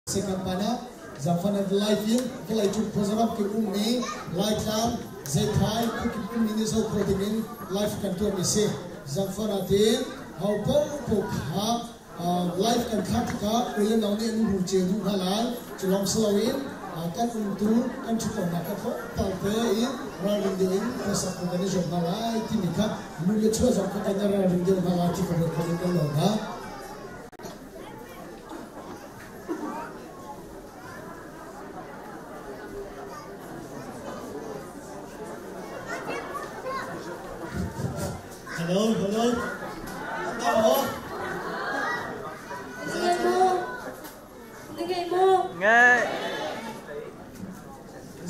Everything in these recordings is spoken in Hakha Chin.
Sekampana Zangfana live in vawlei cung khuazaram kip ummi Laitlang Zeithai khuakip ummi nih zoh khawh dingin live kan tuahmi si. Zangfana tiin ho paohpaoh kha live kan thlah tikah u le nau nih an hmu cio duh hna lai. Cu lawng si loin kan umtu kan ṭhutonak kha tlawmpal te in ralring deuh in khuasak kho kan i zuam hna lai timi kha luh le chuah zong kha kan i ralring deuh hna lai ti ka ruat kho in kan nawl hna. Hello, hello. Tao ho. Ngai maw? Ngai maw? Ngai.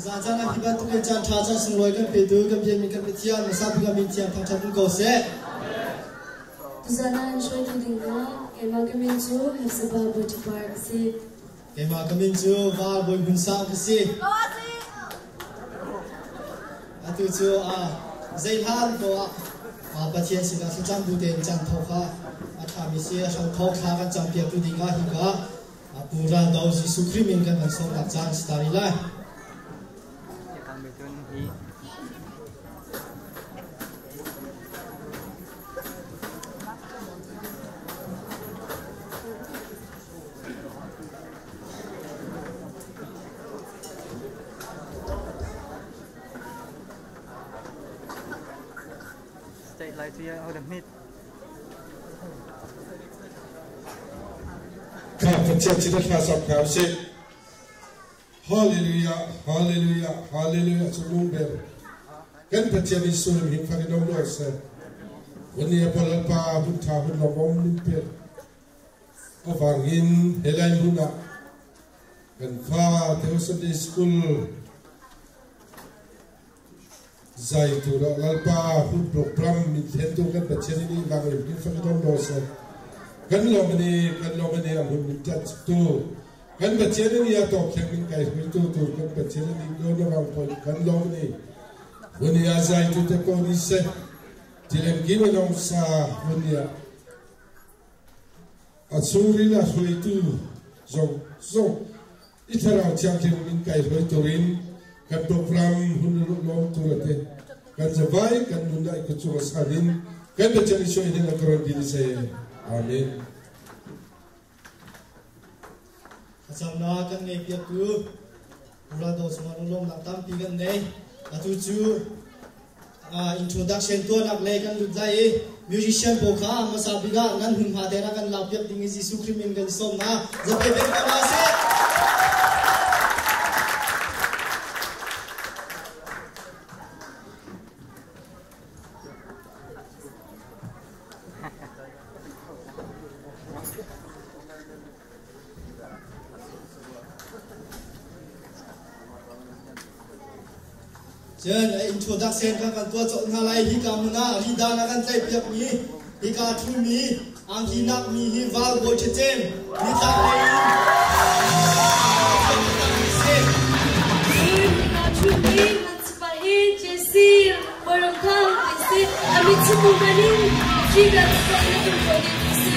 Zan caan ah hi bantuk in caan ṭha caan sunglawi kan petu kan biakmi kan Pathian hmasa bik ah min thiang thangṭhat um ko seh. Tuzan ah an hruaitu ding ah keimah ka min cu Hepzibah Bawiṭhapar ka si. Keimah ka min cu Val Bawi Hmun Sang ka si. Atu cu zei hlan ko ah Pathian sinah thlacam bu tein caan tho kha a ṭhami si a hram tho thla kan campiaktu ding ah hika Pu Ral Do Jesuh Khrih min kan kan sawmnak caan si ta rih lai. State lai cu ho da hmit. Kha Pathian sin a thla sam hna usih. Hallelujah, hallelujah, hallelujah cu lung ber. Kan Pathian Jesuh lim hin fak in um lo seh. Hun ni apol pa hun tha hun lomom min pe. Awang in helai hun ah kan fa Theo Sunday School zai tu la lalpa hun program min thlen tu kan Pathian ini lang in hin fak in um lo seh. Kan lom ni kan lom ni am hun min tat tu Kan Pathian in a tawk kheng in kai hruitu tu kan Pathian in do na wang pon kan lawm ni hun ya zai tu te ko ni se tilem ki ma nong sa hun ya a chungri la hruitu zong zong i thlarau thianghlim in kai hruai turin kan program hun lawm tur ate kan zavai kan nun dai ku chung asanin kan Pathian i soi hin a karon dil se amen. Thlacamnak kan ngeihpiaktu Ronaldo cungah lunglawmnak tampi kan nei. Atu cu introduction tuahnak lei kan lut lai i musician pawl kha hmasa bik ah nan hmunhma te rak kan lakpiak ding i Jesuh Khrih min kan sawm hna. Zapi pek ko hna sih. Cun introduction kha kan tuah colh hna lai. Hika hmun ah ridan a kan tlaihpiakmi, hika ṭhumi, angki nakmi hi Val Bawi Ṭhacem, nitlak lei in si. Hika ṭhumi Municipal hi Jesse Bawi Thang an si. A mit chitu manin Freedom State na tum ko ding si.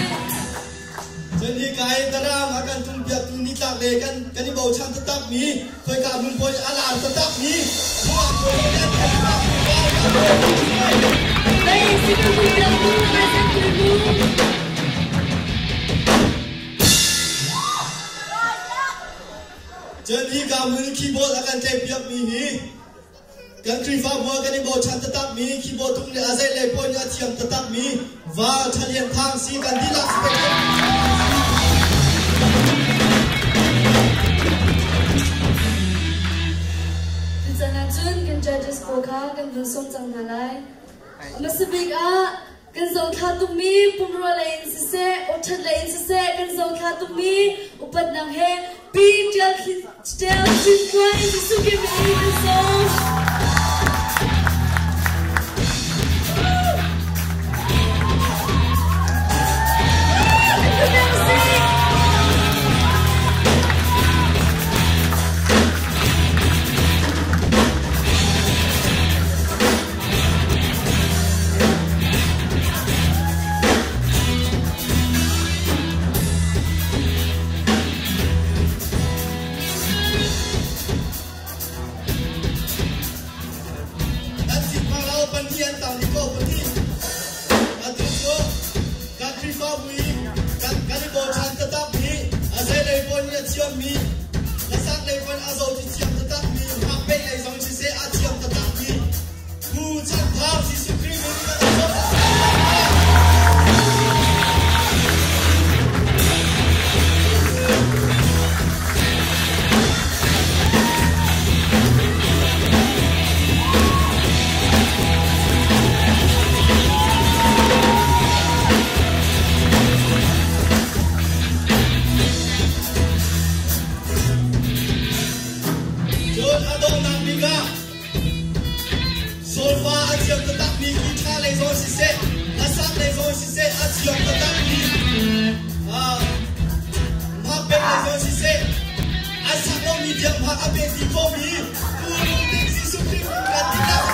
Cun hika i daram a kan tumpiaktu nitlak le kan kan i bochan taktakmi khoika hmun pawl a lar taktakmi khua pawl kan Dei si kan tumpiaktu Isaac Tuimu. Cun hika hmun keyboard a kan tlaihpiakmi hi Kan Khrihfabu ah kan i bochan taktakmi keyboard tum le a zei lei pawl nih a thiam taktakmi Val Ṭha Lian Thang si kan dihlak si te. Tuchan ahcun kan judges pawl kha kan vun sawm cang hna lai. Hmasa bik ah kan zothla tukmi pumrua lei in siseh, awṭhat lei in siseh kan zothla tukmi upatnak he Pi Ṭial Ṭial Cin Khuai Jesuh Khrih min in kan sawm. mi hlasak lei hmanh a zo ti thiam taktak mi hngakpeh lei zong siseh a thiam taktak mi Pu Chan Thar Jesuh Khrih min in kan sawm Cun a donghnak bik ah Solfa a thiam taktakmi guitar lei zong siseh, hlasak lei zong siseh a thiam taktakmi hngakpek lei zong siseh, a sak lomi tiang hngak a pek dih khawhmi Pu Lung Ding Jesuh Khrih kan dihlak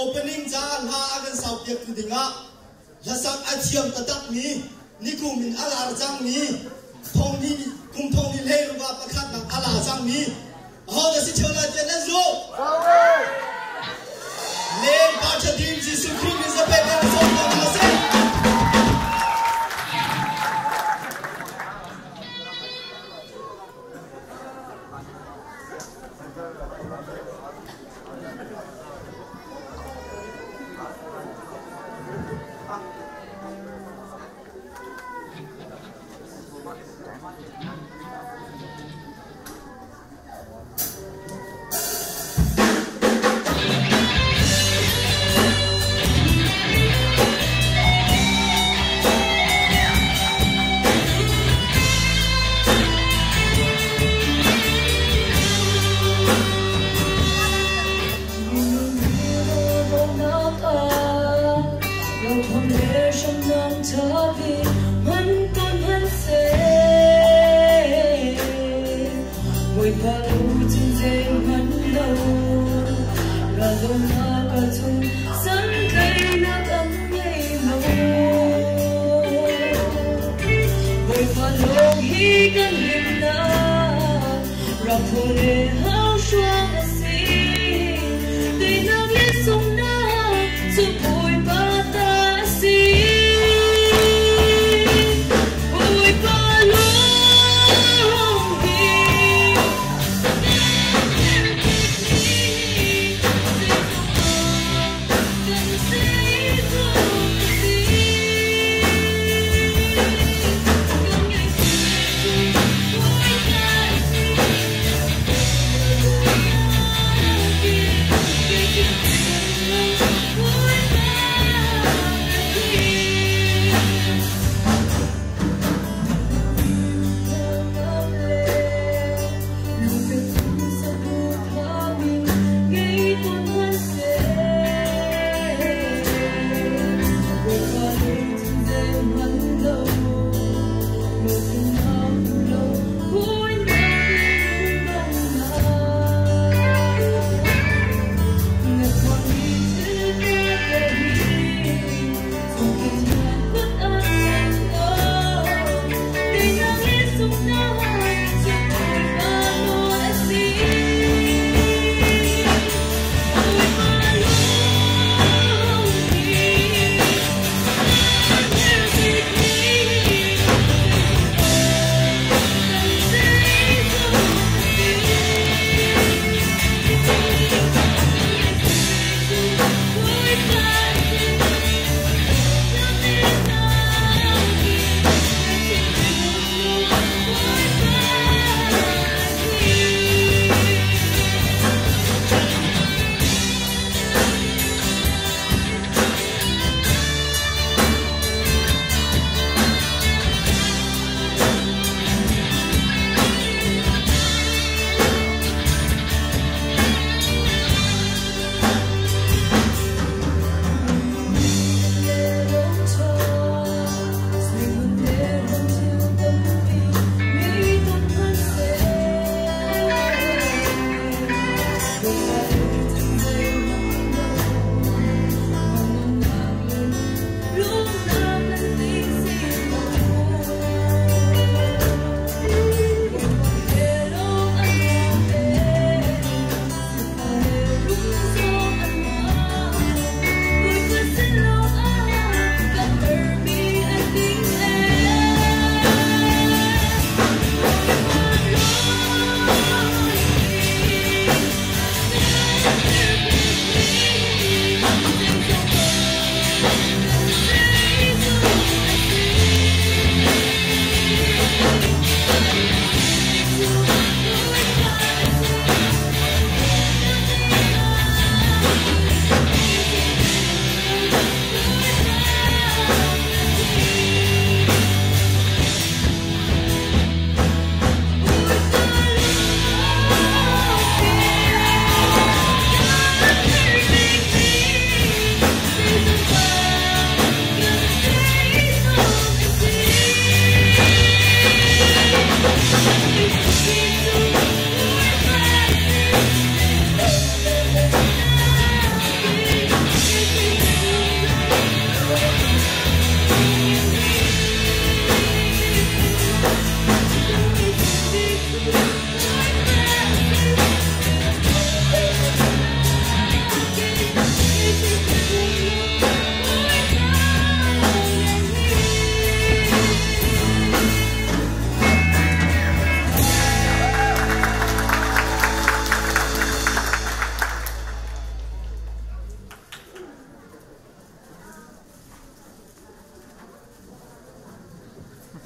Opening ca hla a kan saupiaktu dingah hlasak a thiam taktakmi nikum in a lar cangmi thongni kum thongni hlei rupa pakhatnak a la cangmi aho dah si theu lai tiah nan zuh Len Pa Ṭhadim Jesuh Khrih min zapek kan sawm ko hna seh.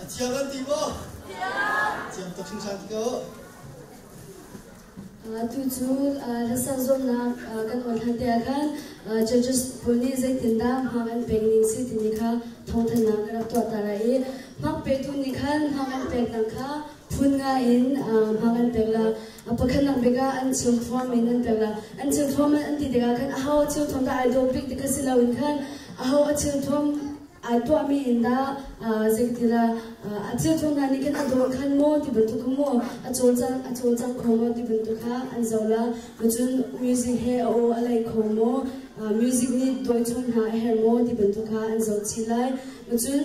Thiam an ti maw? Thiam tuk hringhran ti ko. Tu cu hlasak zuamnak kan on hlan te ah khan judges pawl nih zeitindah hmak an pek ning si timi kha thawngthanhnak kan rak tuah ta lai i hmak petu nih khan hmak an peknak kha phun nga in hmak an pek la. Pakhatnak bik ah an chung form in an pek la. An chung form an ti tikah khan aho a cheu thawm dah ai dawh bik ti kha si loin khan aho a cheu thawm ai tuahmi in dah zeikatila a thilthuam hna nih khan a dawr khan maw ti bantuk kha maw a cawlcang a cawlcang kho maw ti bantuk kha an zoh la. Cun music he a aw a lei kho maw, music nih dawi chung hna a herh maw ti bantuk kha an zoh chih lai. Cun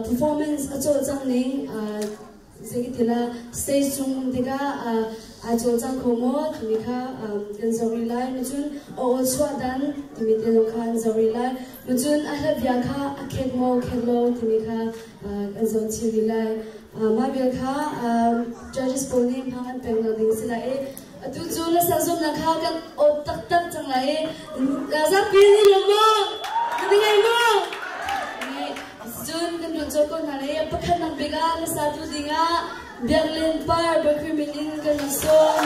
performance a cawlcang ning, zeikatila stage cung um tikah aa cawlcang kho maw timi kha kan zoh rih lai. Cun a aw chuah dan timi te zong kha an zoh rih lai. Cun a hla bia kha a khek maw khek lo timi kha kan zoh chih rih lai. Mah vial kha judges pawl nih hmang an pek nak ding si lai i atu cu hlasak zumnak kha kan awt taktak cang lai i zapi ni lo maw na ngai maw? Cun kan duh cawk ko hna lai. Pakhatnak bik ah na satu dingah Biaklen Par Bakery min in kan in sawm.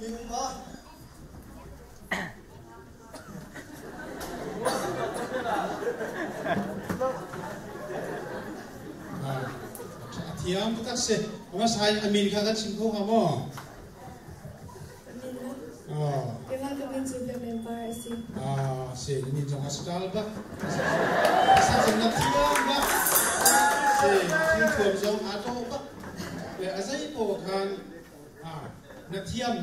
duhmi um ma? Thiam tak si. Ama sai amin kha kan chim kho hnga maw? Keimah ka min cu Biak Lian Par a si. Ah, si, min zong a stal bak. Sa zong na thiam bak. Si, thil thuam zong aa to bak. Le a zei po khan ah na thiam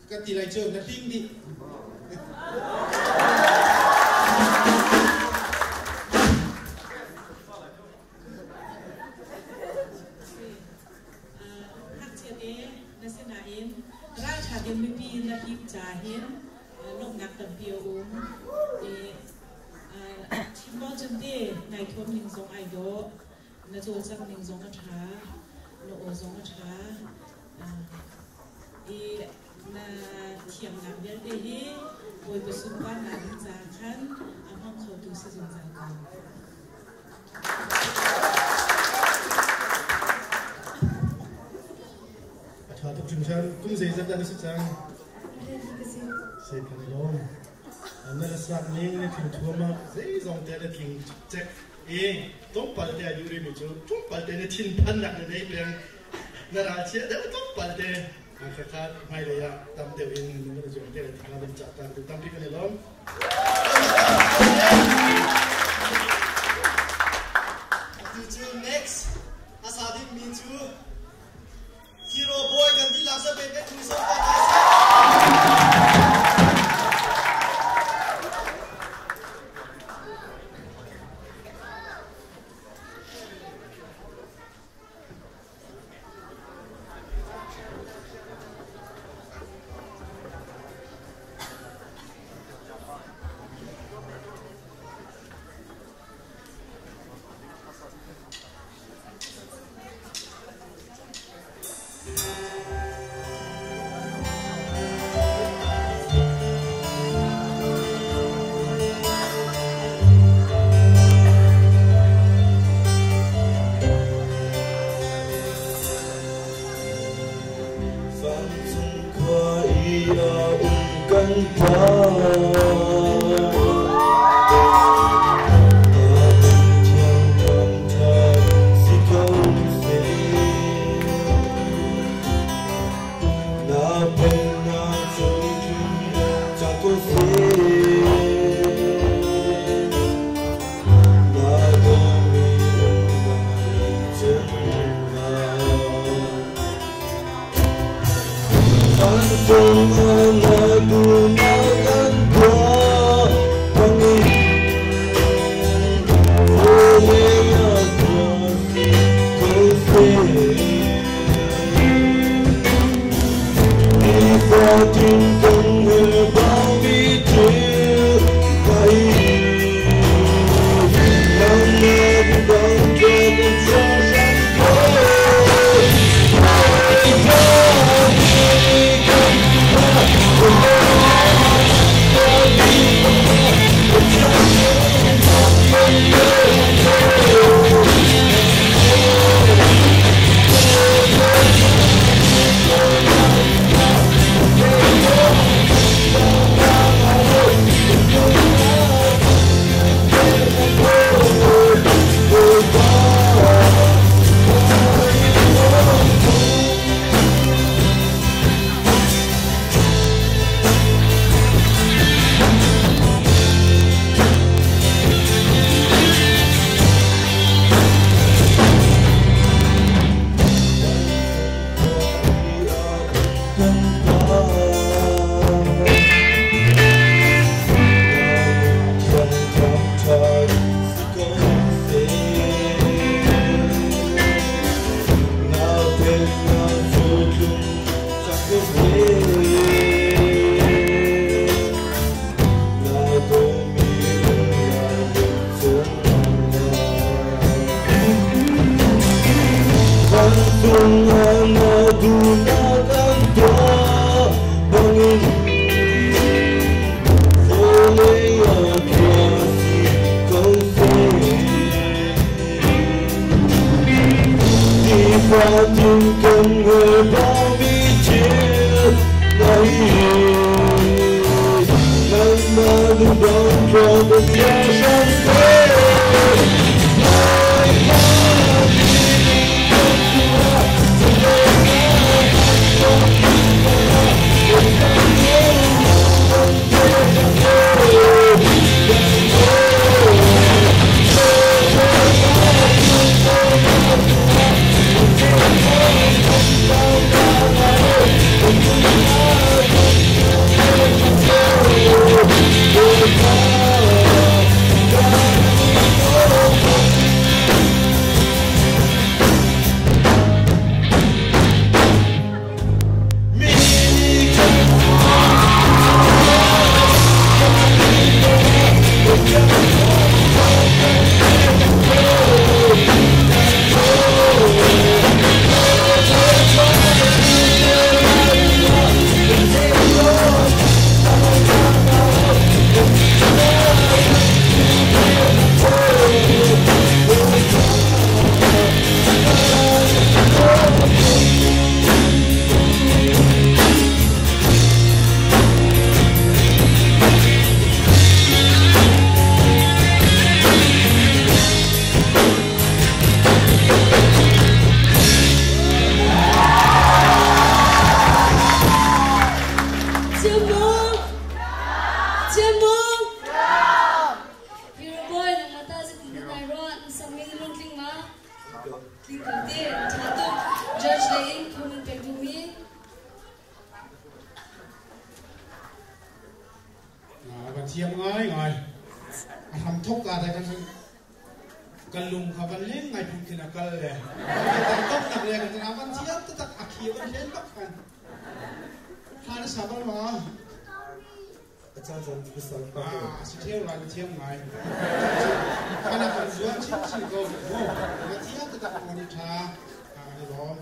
ka ti lai cu na tling dih. Ngakchia te na si nain ralṭha tein mipi na him ca hin lawmhnak tampi a um. Chim cun te nai thuam ning zong ai dawh, na cawlcangh ning zong a ṭha, na aw zong a ṭha. I na thiamnak vialte hi Bawipa sunparnak ding caah khan a hmang khotu si zungzal ko. A ṭha tuk hringhran. Kum zeizat dah na si cang? Si kan i lawm. Na la sak ning na thil thuam ah zeizong te na tling cek i tlawmpal te a duh rihmi cu tlawmpal te na thinphannak na nei peng na ralchia deuh tlawmpal te khakha hmailei ah tam deuh in na van zuam te lai ti kha van cah ta tampi kan i lawm. Atu cu next a sa dingmi cu Hero Boy kan dihlak sa pe pe thu so pa ta sa. Vancung khua i a um kan Pa. Na min thiang thangṭhat si ko seh. Na pennak cu tlung cang ko seh. Na dawmi um lai cungah. Vancung ah na duhnak kan tuah bangin vawlei ah tuah si ko seh. Nifatin kan herhbaumi thil kha hi nangmah bang kan hram ko. Bawipa nih kan Thiam ngai ngai a hram thok ka te kan kan lung kha van leng ngai phun khin a kal le kan tok tak le kan van thiam tak a khi van hlen bak kan kha na sa bal ma ah si theu lai thiam ngai kana kan zuam chin chin ko mo na thiam tak mo ni tha a ni lom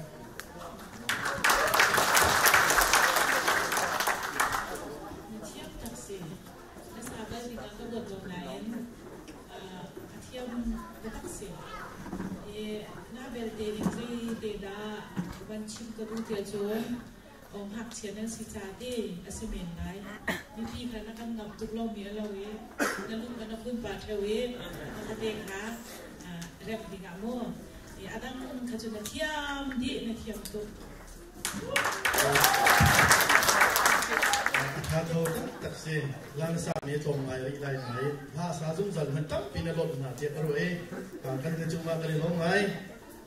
Thiam tak si na sa bal ding ah ka ruat lo nain a thiam taktak si. I na belte ning zei te dah van chim ka duh tiah cun o ngakchia nan si ca ti a si men lai. Mipi kha na kan ngamh tuk lomi a lo i na lung kan a phun pa ṭheo i na kha te kha remh ding ah mu. I a dang kha cu na thiam dih, na thiam tuk. A tha tho taktak si. Lan sa mi tlawm ngai rih lai ngai. Hla sa zungzal hman tampi na lawt hna tiah ka ruah i kan te cungah kan i lawm ngai.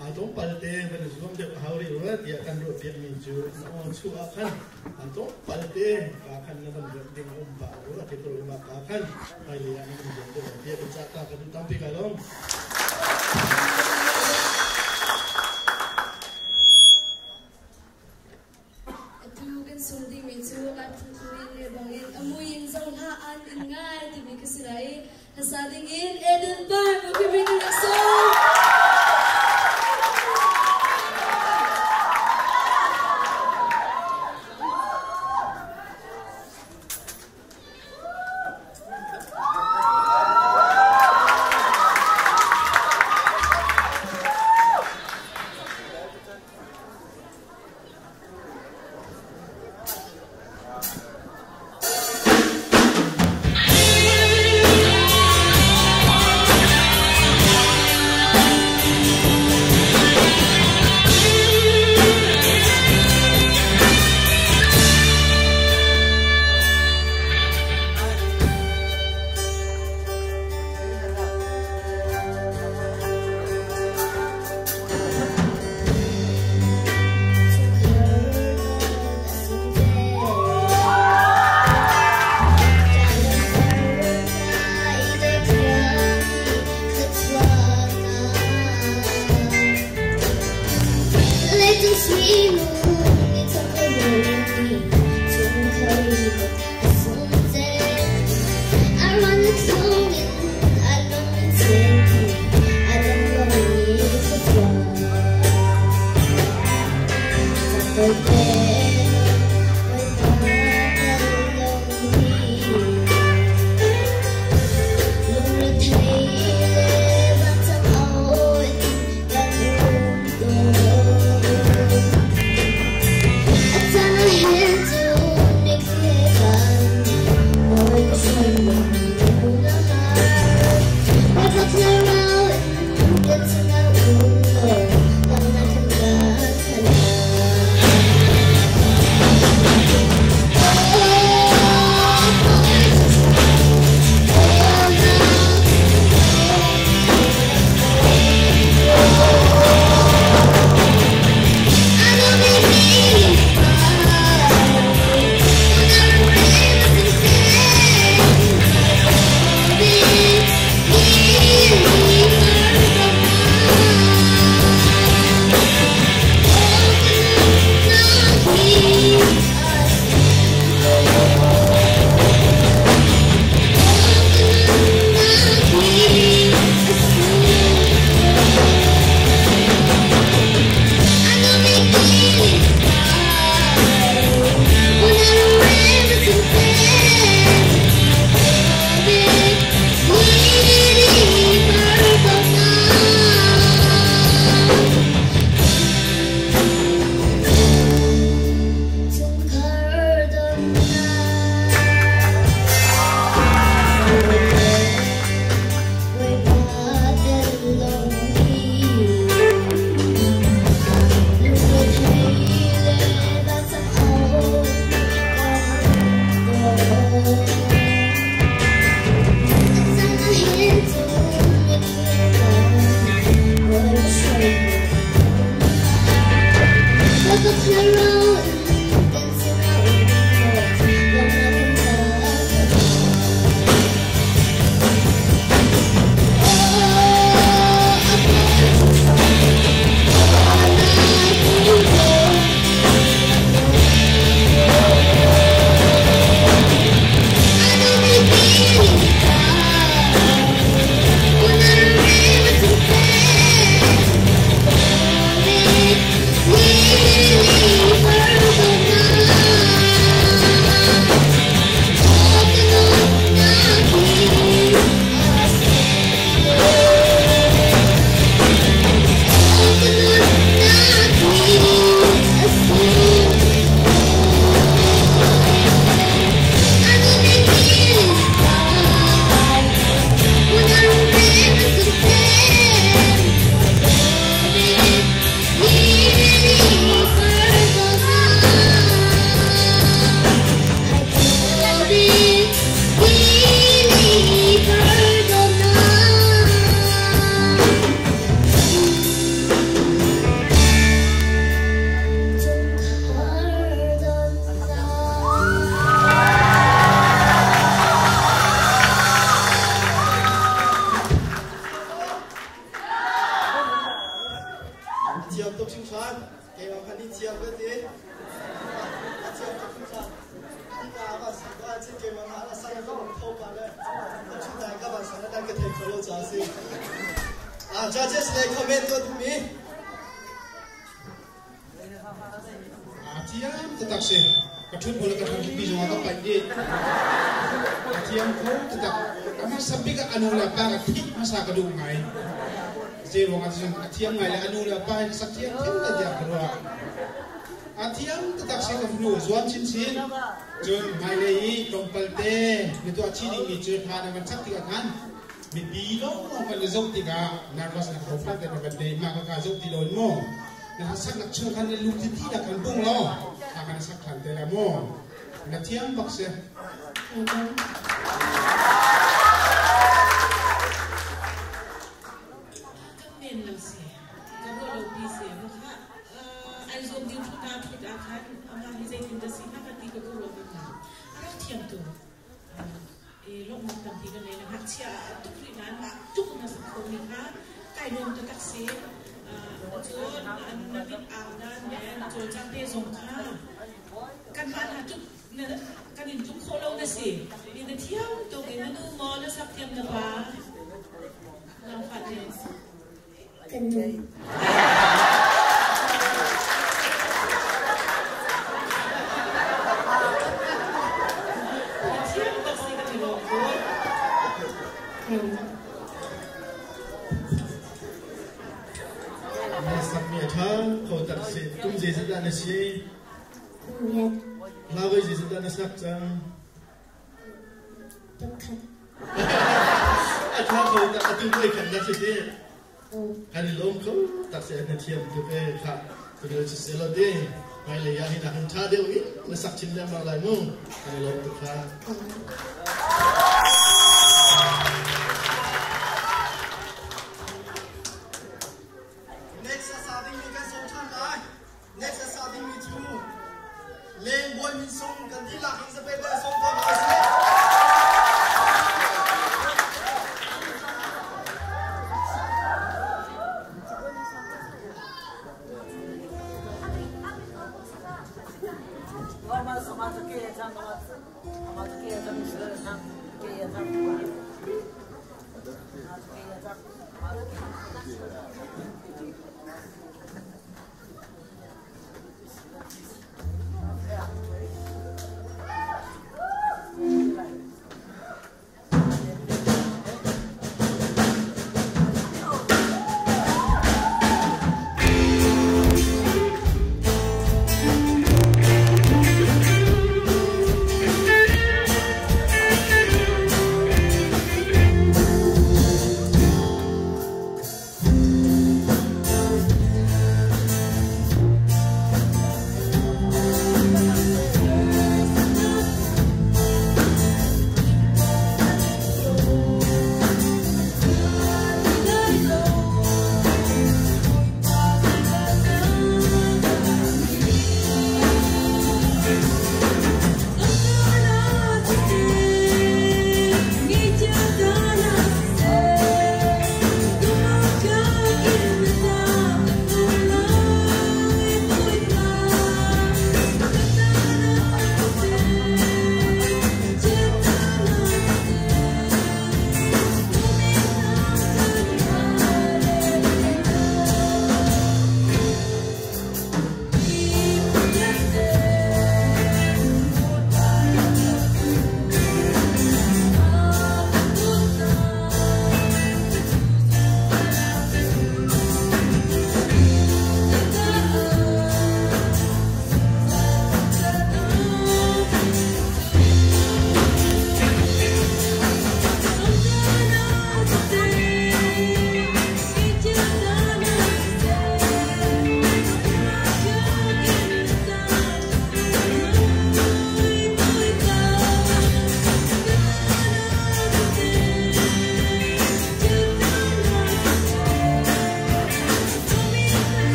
A tlawmpal te van i zuam deuh a hau rih rua tiah kan ruah piak mi cu na aw chuah ah khan a tlawmpal te ka khan na van ruat ding a um pah rua ti ka ruah ma ka khan hmailei ah na van zuam deuh tiah kan cah ta ka duh tampi kai lawm. Atu kan sung dingmi cu Lai phungthlum in le bangin a mui in zoh hlah an in ngai timi ka si lai i hlasa dingin Eden Par Mukibin in a sung. Judges le comment tuah duhmi. A thiam taktak si. Ka ṭhut bu le ka ṭhut pi zong ah ka paih dih. A thiam kho taktak. A hmasa bik ah a nu le pa ka thit hmasa ka duh ngai. Zeiruang ah cun a thiam ngai le a nu le pa in sak thiam thiam le tiah ka ruah. A thiam taktak si ka fanu zuam chinchin. Cun hmailei i tlawmpal te na tuah chih dingmi cu hla na van chak tikah khan mipi lawnglawng kan i zoh tikah nervous na ko fat na van nei mah ka ka zoh ti lo in maw na sak nak chung khan na lu ti ti nak khan bung law kha kan sak than te la maw na thiam bak si. Kan men lo si ka ruah lo pi si ma kha ai zuam ding thut ah thut ah khan amah hi zeitin dah si hnga ka ti ka ka ruah bak na a rak thiam tu i lawmhnak tampi kan nei. Na ngakchia ah tuk rih nain mah tuk na sak khomi kha kai nuam taktak si. Cun na mit au dan le na cawlcang te zong kha kanmah hna tuk kan in tluk khawh lo na si. Mi na thiam tuk i na nu maw na sak thiam na pa nangfah te. Kan nu. Thiam tak si kan i lawm tuk. Na sakmi a ṭha kho tak si. Kum zeizat dah na si? Hla voi zeizat dah na sak cang? Pakhat. A ṭha kho tak atu voi khat na si ti. Kan i lawm kho tak si na thiam tuk e kha. Tunu si se lo ti. Hmailei ah hin a ṭha deuh in na sak chin lengmang lai mu. Kan i lawm tuk kha. Next a sa dingmi kan sawm ṭhan lai. Next a sa dingmi cu Leng Bawi Min Sung kan dihlak in zapei bel sawm ko hna usih.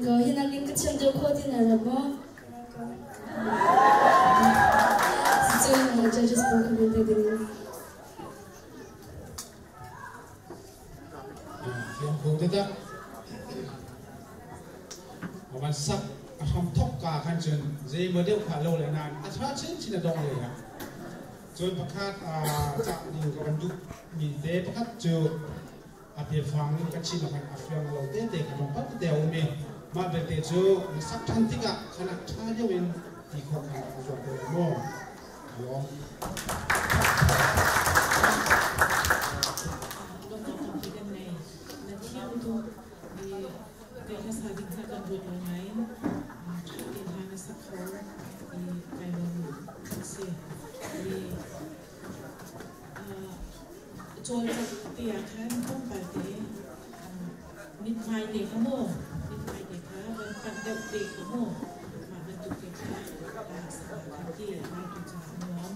ko. Hi nakin ka thiam deuh khawh ti na ruat maw? Cun judges pawl kha te ding. Thiam kho te tak. Avan sak a hram thok ka khan cun zei mo deuh kha lo le nan a tha chin chin a dong le ya. Cun pakhat cah ding ka van duh mi te pakhat cu a biafang in ka chim ahkhan a fiang lo tete kha tlawmpal tete a um i mah belte cu na sak ṭhan tikah khan a ṭha deuh in ti khawh kha a zuam te lai maw? Lawm. Lawmnak tampi kan ngei. Na thiam tuk i kai hlasa ding kha kan ruat lo nain ṭha tein hla na sak kho i kai lawm si. I Cawlcangh te ah khan tlawmpal te mithmai te kha maw mithmai te kha van panh deuh te kha maw mah bantuk te kha sak ah khan ti ngaitu caah a nuam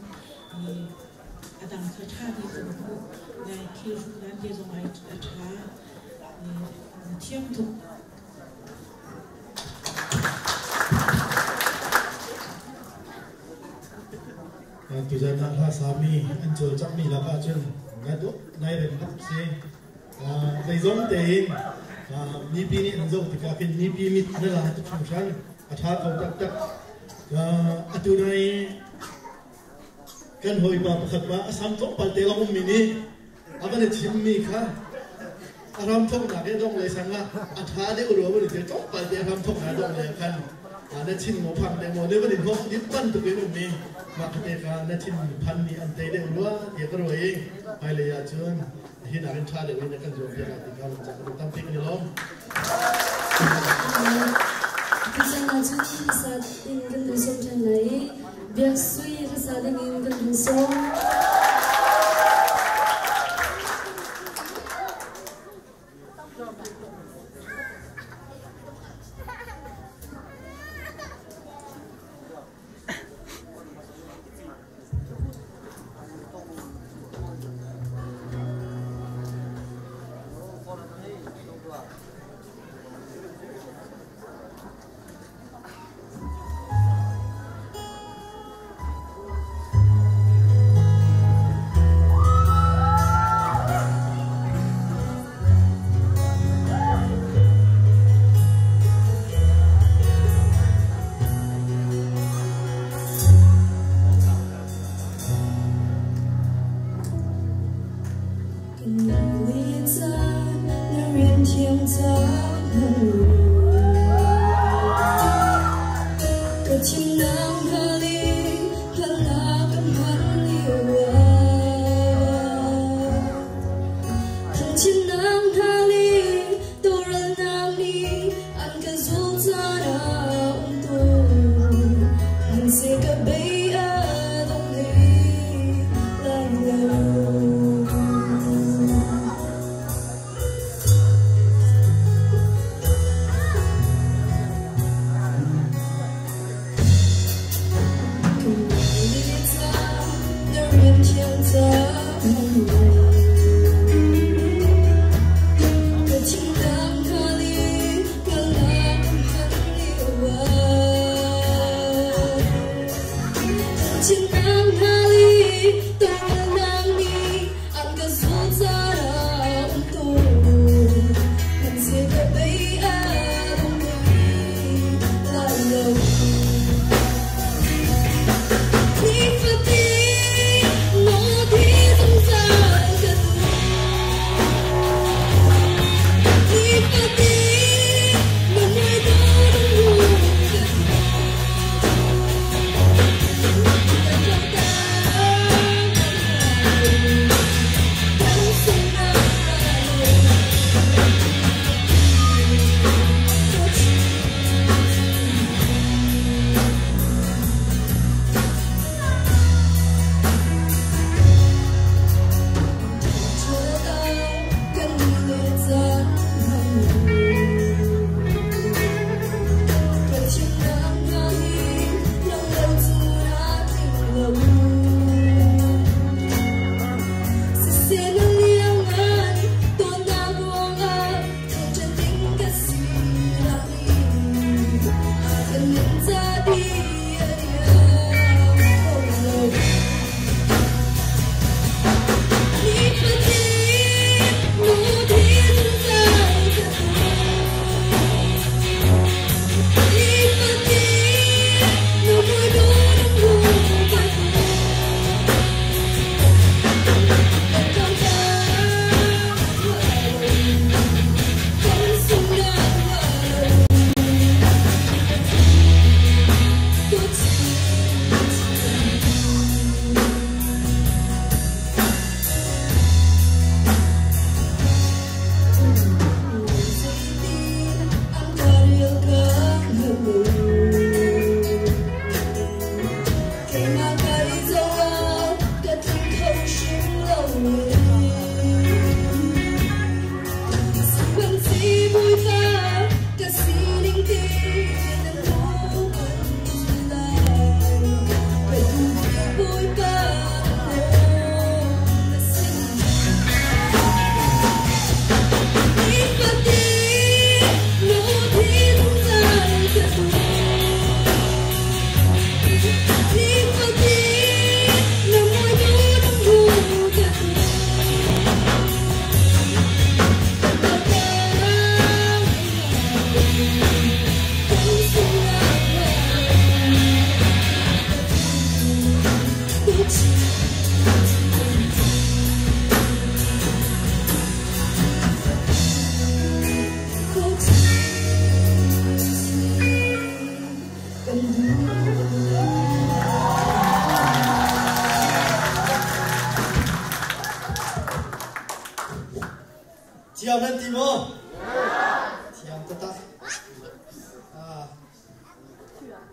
i a dang kha ṭha ti ka hmuh nai thil hruk dan te zong ai a ṭha i na thiam tuk. Tuzan ah hla sami an cawlcanghmi lakah cun na dawh nai rem bak si. Zeizong tein mipi nih an zoh tikah khin mipi mit na la tuk hringhran a ṭha kho taktak. Atu nai kan hawipa pakhat pa a sam tlawmpal te lawng ummi nih a van i thimmi kha a ram thawknak he dong lei sang ah a ṭha deuh rua van i te tlawmpal te a ram thawknak dong lei ah khan na thin maw phang deuh maw ne van i hnawh dit bantuk in um i mah kha te kha na thin phan nih an tei deuh rua tiah ka ruah i hmailei ah cun hi nakin ṭha deuh in kan zuam piak lai ti kha van cang tampi kan i lawm. Tuchan ah cun hlasa in kan dun sawm ṭhan lai i biak sui hlasa ding in kan dun sawm.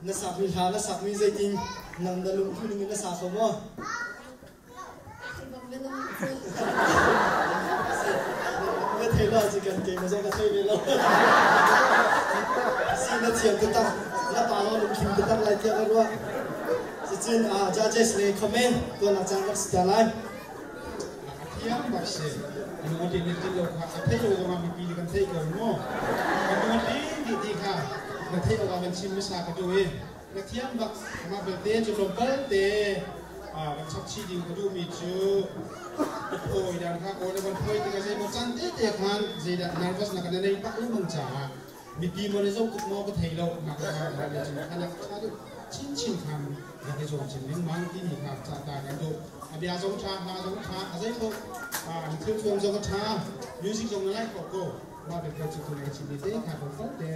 Na sakmi hla na sakmi zeitin nang na lungthu ning in na sa kho maw? Na thei lo ci kan ke ma zong ka thei ve lo. Si na thiam taktak na pa lo lungkhim taktak lai tiah ka ruah. Cucun judges le comment tuahnak caan rak si ta lai. A thiam bak si. Anu ti ni ti lo kha a thei lo zong ah mipi nih kan theih ko mu. Anu ti ti ti kha na theih awk ah kan chim hmasa ka duh i na thiam bak. Amah belte cu tlawmpal te kan chap chih ding ka duhmi cu phawi dan kha aw na van phawi tikah zeimaw caan tete khan zeidah nervous na kan nei pak lengmang caah mipi maw na zoh tuk maw ka thei lo nak ka le cun kha na tha deuh chinchin khan rak i zuam chin lengmang timi kha ca ta kan duh. A bia zong tha, hla zong tha, a zei paoh thil thuam zong a tha, music zong na like ko ko. Mah belte cu tu na chim mi te kha tlawmpal te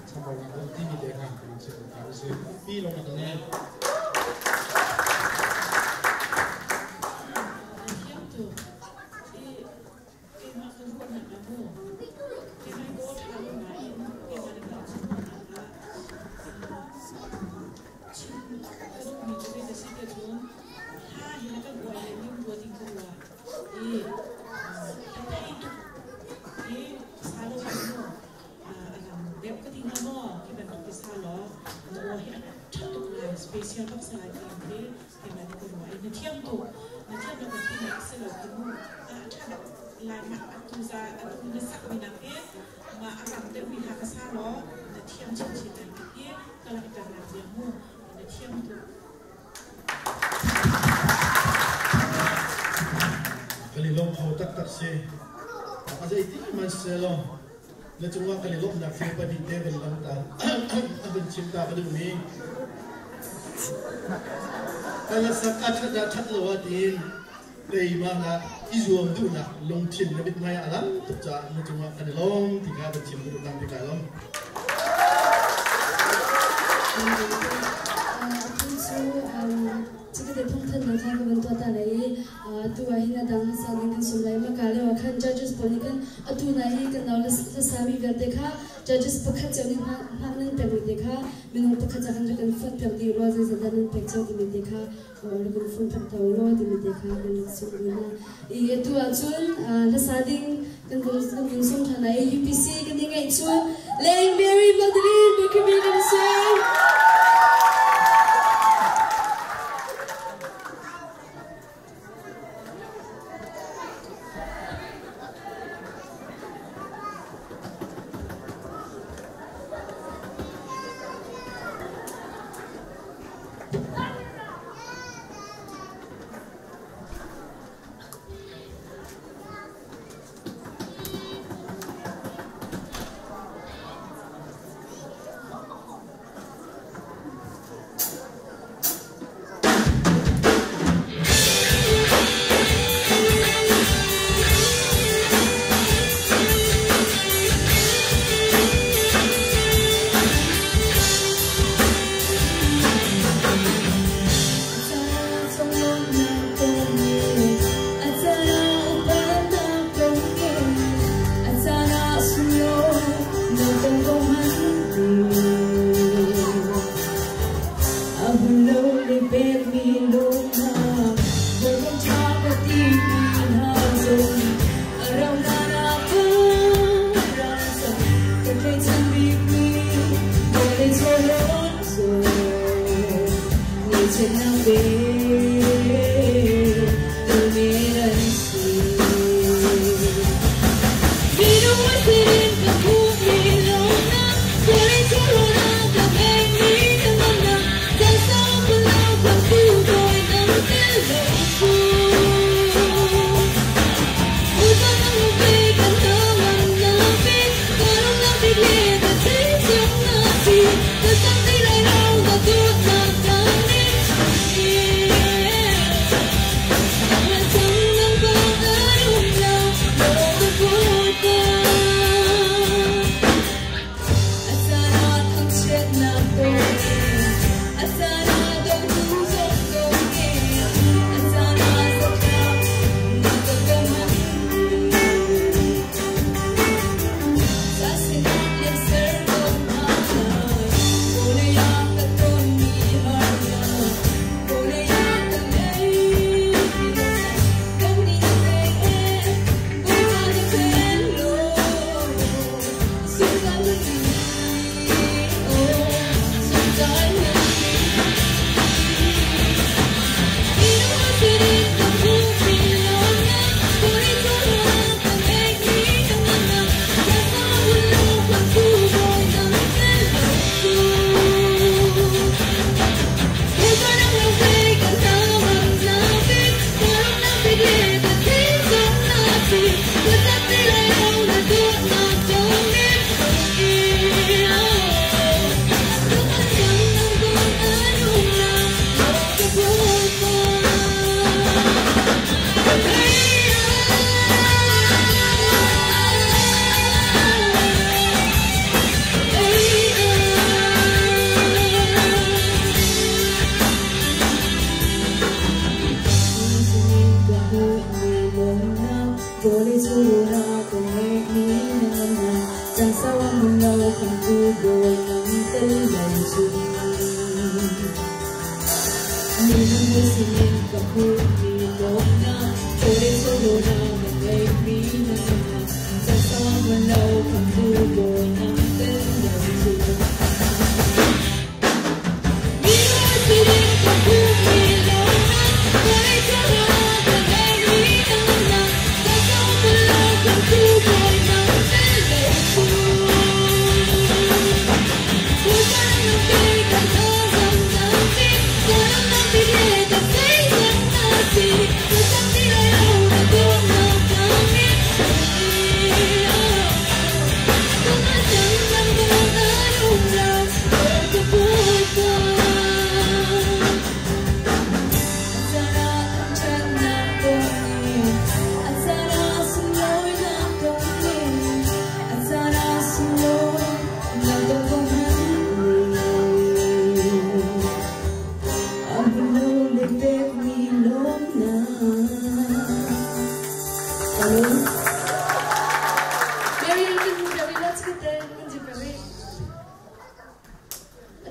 chambaunak um timi te kha kan chim ko ta si pi lo na ka ngei. Thiam tuk. I keimah ka ruahnak ah mu keimah ka aw ṭha lo nain keimah le ka ruahnak ah chim ka duhmi cu zei si te cun hla hi na kan uar le ning rua ding ka ruah i a thei tuk i sa lo ah mu a lam deuh ka ti hnga maw khi bantuk ti sa law na aw hi a ṭha tuk lai, special bak si lai ti khi keimah nih ka ruah i na thiam tuk. Na thiam lo ka ti nak si lo khi mu a ṭha bak lai. Mah atu za atu na sak mi nak hi mah a ram deuh mi hla ka sa law na thiam chinchin lai ti khi ka langhter nak bia mu. Na thiam tuk. Kan i lawm kho taktak si. A zeiti man selaw na cungah kan i lawmhnak thil pahnih te van lang ta a van chim ta ka duhmi ka hlasak a ṭhat ah ṭhat lo ah tiin keimah na i zuam duhnak lungthin na mithmai a lang tuk caah na cungah kan i lawm ti kha van chim ka duh tam ti kai lawm. Chikate phungthan na kha ka van tuah ta lai i atu ah hin a dang hmasa ding kan sum lai. Maka lio ah khan judges pawl nih khan atu na hi kan nau hlasami vialte kha judges pakhat cio nih hmak nan pekmi te kha minung pakhat ca khan rak kan fonh piak dih rua, zeizat dah nan pek cio timi te kha rak kan fonh piak ta u law timi te kha kan rak sum dih hna i atu ah cun hlasa ding kan vun sum ṭhan lai i UPC kan i ngeih cu Leng Mary Magdalene Bakery kan si.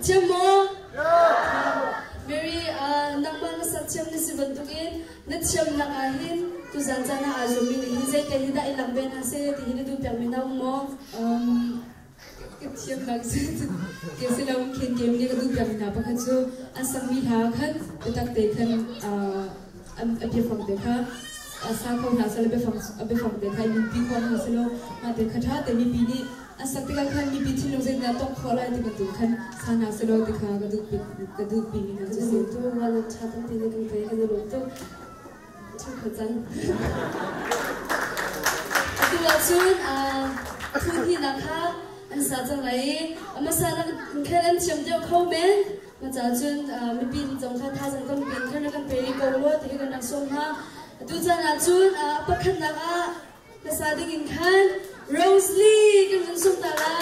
Thiam maw? Mary, nangmah na sak thiam na si bantukin na thiamnak ah hin tuzan caan ah aa zuammi nih hin zei te hi dah i lang ve hna seh ti hi na duh piakmi na um maw? Ka thiamnak ke si lo khin game nih ka duh piakmi hna pakhat cu an sakmi hla khan biatak te khan a biafang te kha sa kho hna seh a biafang te kha i nunpi kho hna seh law mah te kha ṭha te mipi nih an sak tikah khan mipi thinlung zeitindah tongh khawh lai ti bantuk khan sa hna seh law ti kha ka duh ka duh pimi hna cu si. Tu ruahnak ṭha tampi na kan pe kan i lawm tuk. Thu kho cang. Atu ahcun phu hnihnak kha an sa cang lai i a hmasa nak khan an thiam deuh kho men. Ma ca cun mipi zong kha thazaang tampi in khan kan pe rih ko rua ti hi kan rak sawm hna. Atu caan ahcun pakhatnak ah hmasa ding in khan Rosalie kan vun sung ta lai.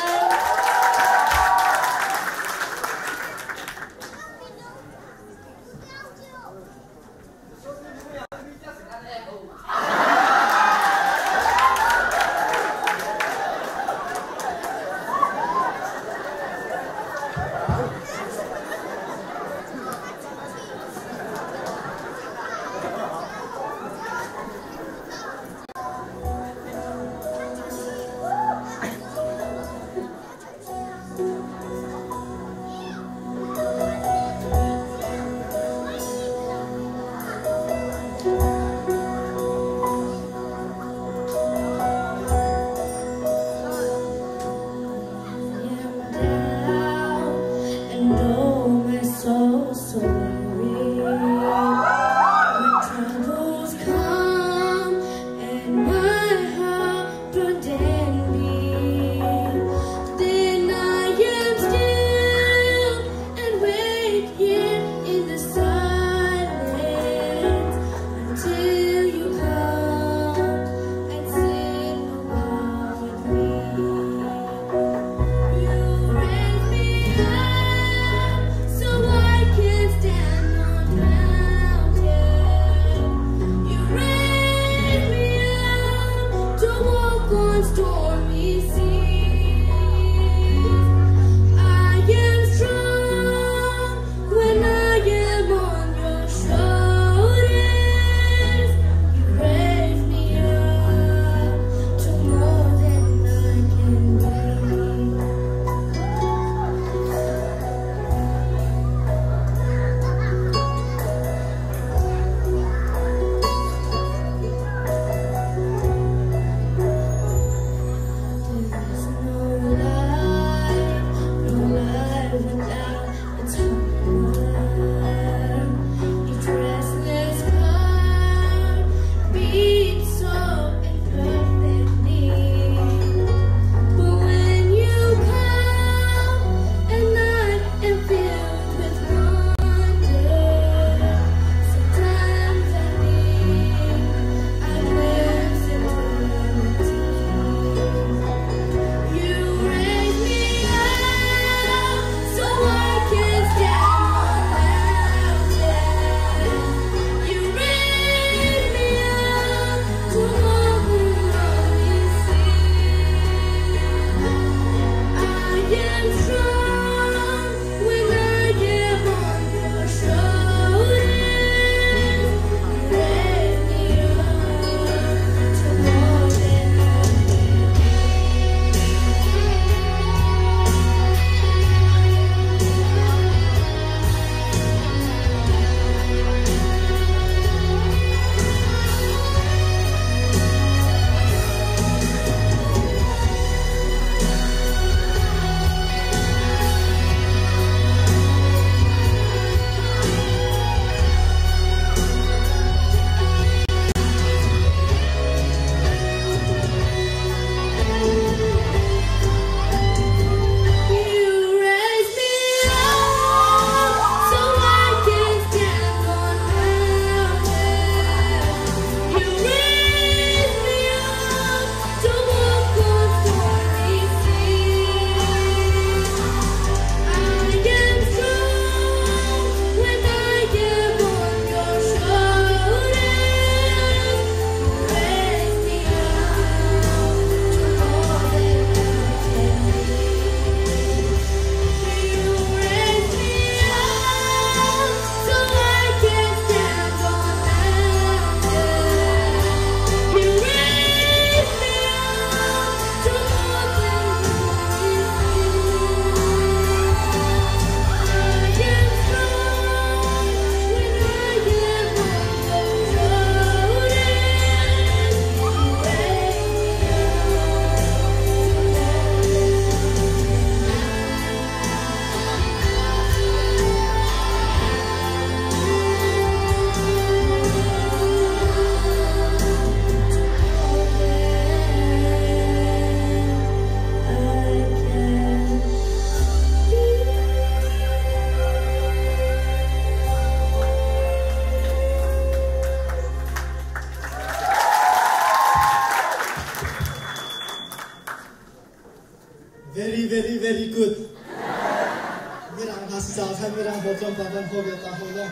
Mirang hna si caah khan mirang haw tlawmpal kan haw ve ta haw le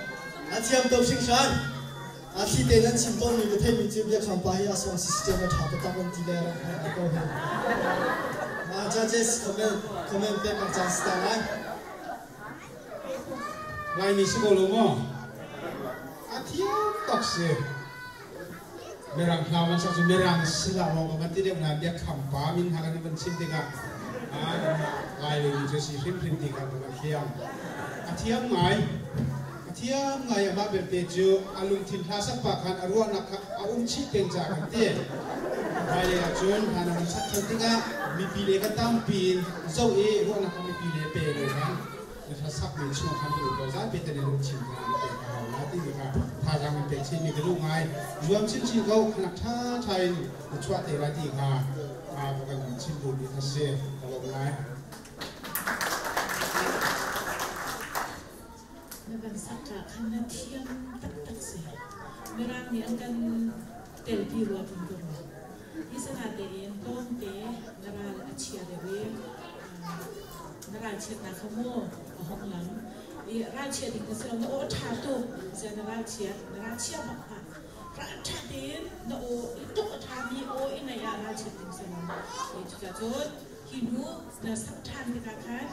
a thiam tuk hringhran. A thli te nan chim tawnmi ka theihmi cu Biakham pa hi a song system a ṭha taktak an ti le rak a ko hi. Ma judges comment comment pek ang caan si ta lai. Laimi si ko lo maw? A thiam tak si. Mirang hla man sak cu mirang si la maw ka van ti deuh na Biakham pa min ha kan van chim tikah Lai lei mi cu si hrimhrim ti kha ka van thiam. A thiam ngai. A thiam ngai amah belte cu a lungthin hla sak pa khan a ruahnak kha a um chih peng ca kan ti. Hmailei ahcun hla na hun sak than tikah mipi le ka tampi in zoh i ruahnak kha mipi le pe lo khan na hla sakmi chung khan i ko zapi te na lungthin kha na pek a hau la timi kha thazaang in pek chinmi ka duh ngai. Zuam chinchin ko khanak ṭha ṭha in na chuah te lai ti kha ka kan chim duhmi kha si ka lawm ngai. Na van sak ah khan na thiam taktak si. Mirang nih an kan telpi rua kan ka ruah. Hi sana tein tlawmte na ral a chia deuh i na ralchiatnak kha mu a hong lang. I ralchia ding na si lo, na aw a ṭha tuk. Sia na ralchiat, na ralchia bak hlah. Ral ṭha tein na aw i tuk a ṭhami aw i ngaih ah ralchiat ding si lo. Cucaah cun hi hnu na sak ṭhan tikah khan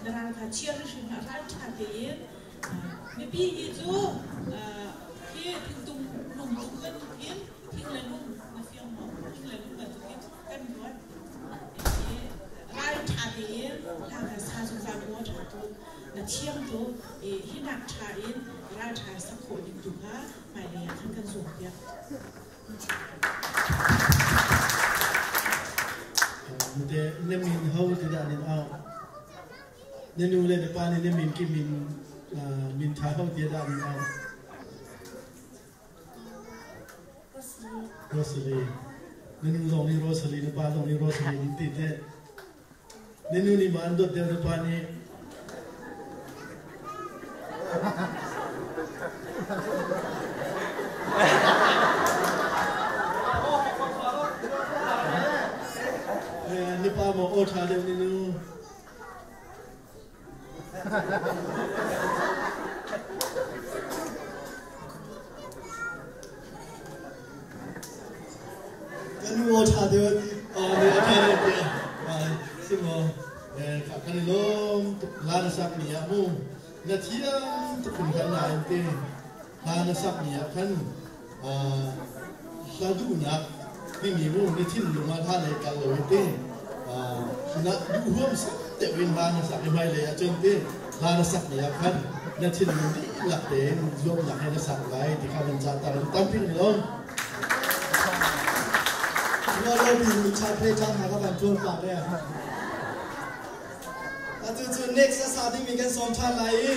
na ral kha chia hrimhrim hlah, ral ṭha tein mipi hi cu hi thingtung lungtung bantukin thing le lung na fiang maw thing le lung bantukin kan ruat ral ṭha tein hla kha sa zungzal maw ṭha tuk na thiam tuk hi nak ṭha in ral ṭha sak khawh ding tu kha hmailei ah khan kan zuam piak. Te na min ho ti dah nin au na nu le na pa nih na min ki min min tha ho ti dah nin au Rosalie na nu zong nih Rosalie na pa zong nih Rosalie nin ti te na nu nih ma an dawt deuh na pa nih Na pa maw aw ṭha deuh ni nu? Ka nu aw ṭha deuh aw nu aw ṭha deuh tiah si maw? Kan i lawm tuk la na sak mi ah mu na thiam tuk hringhran nain te hla na sak mi ah khan hla duhnak timi mu na thinlung ah hla lei kal lo in te na duh huam deuh in hla na sak i hmailei ah cun te hla na sak mi ah khan na thinlung dihlak tein zuamnak he na sak lai ti kha nan ca tar tampi ni lo Ruahlopi mi cha play caan hna ka van tuan pah ve. Atu cu next a sa dingmi kan sawm ṭhan lai i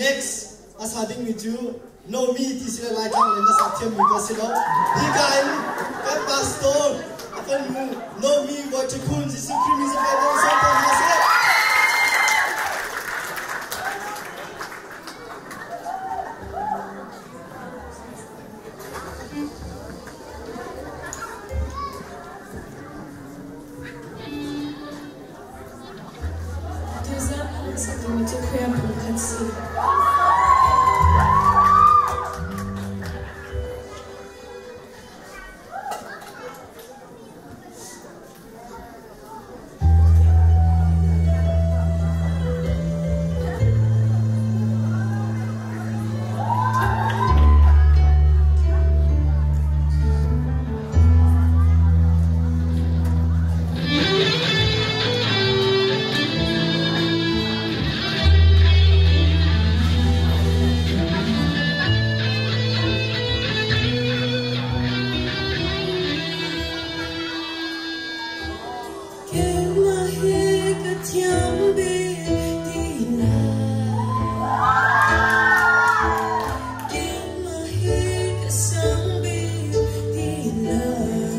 next a sa dingmi cu Nomi ti si le Laitlang le na sa thiammi ka si lo. Hika in kan pastor a fanu Nomi Wojciechun Jesuh Khrih min sawm ko sawm ko hna seh. Tuzan an sakmi cu prayer phun khat si. Keimah hi ka thiam bik ti lai. Keimah hi ka sang bik ti lai.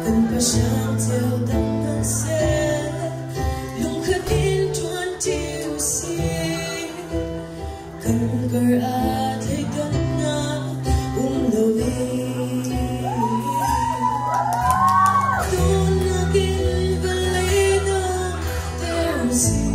Kan pasang cio dang hmanh seh, lungkhat in ṭuan ṭi usih. Kan kar ah thleidannak um lo in. Dawtnak in vawlei dawter usih.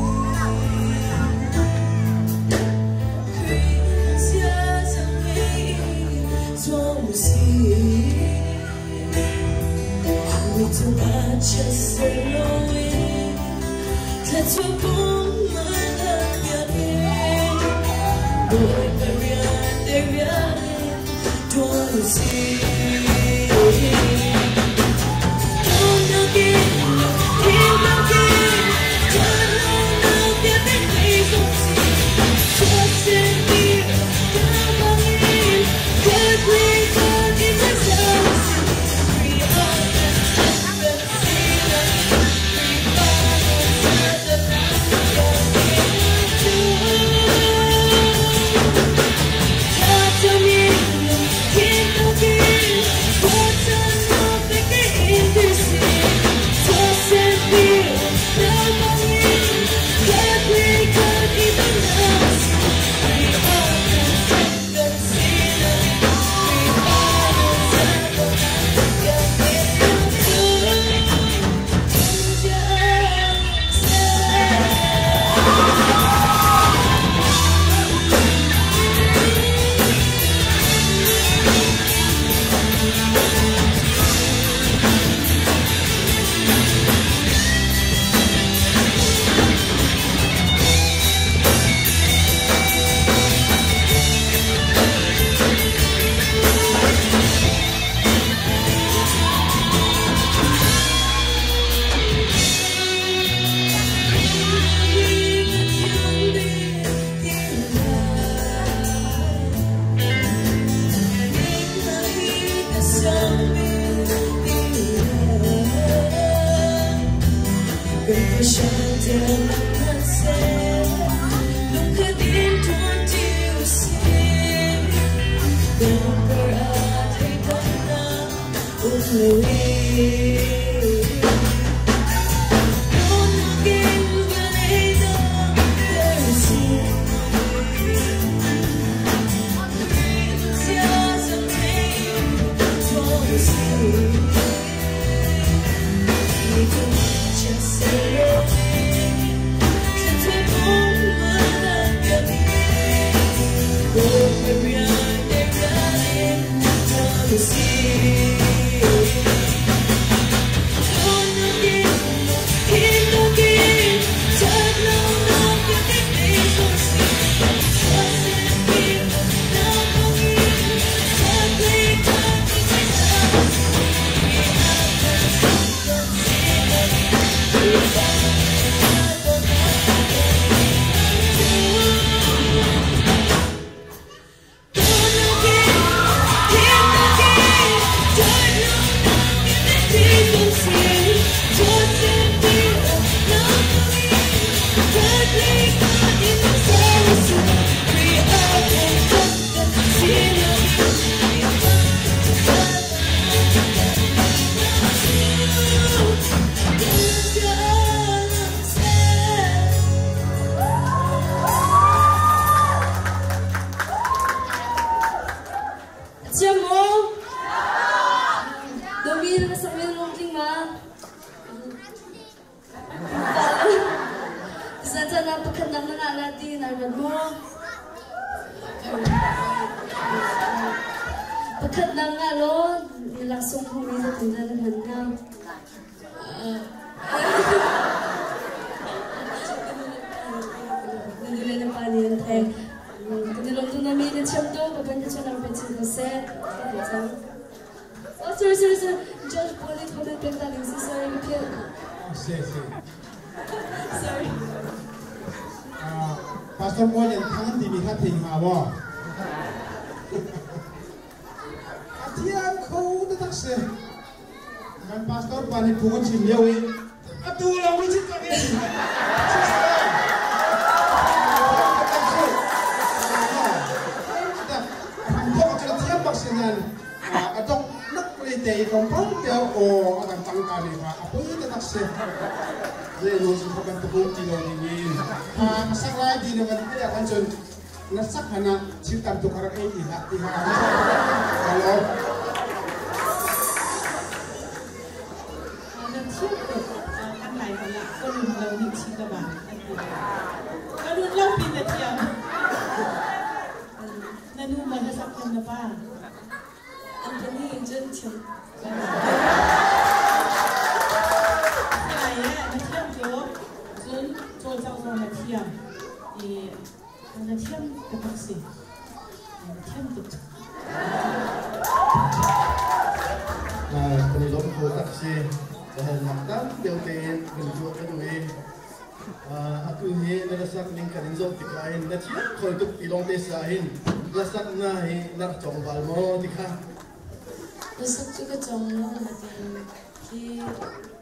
Pastor Paul in thang timi kha thei hnga maw? A thiam kho taktak si. Kan pastor pa nih phung a chim lio i atu lawng i chim cang i thiam bak si nan a dok nak le te i tlawmpal te aw a kan cang ta mi kha a poi taktak si. Zei lo cu bantuk um ti lo ding in a sak lai ti na van ti ah khan cun na sak hlan ah thil tam tuk a rak ei ti hlah ti kha hello. Nan thiam tuk kan lai hol ah ka run lo nih chin ka ba an ti. Ka run lo pin na thiam. Na nu maw na sak thiam na pa? An pahnih in cun thiam. zoh zong na thiam i na thiam taktak si. Na thiam tuk. Kan i lawm kho tak si. Biahalnak tam deuh tein kan tuah ka duh i atu hi na hlasak ning kan in zoh tikah hin na thiam kho tuk ti lawng te sa hin hlasak na hi na rak cawng bal maw ti kha? Hlasak cu ka cawng lo nain khi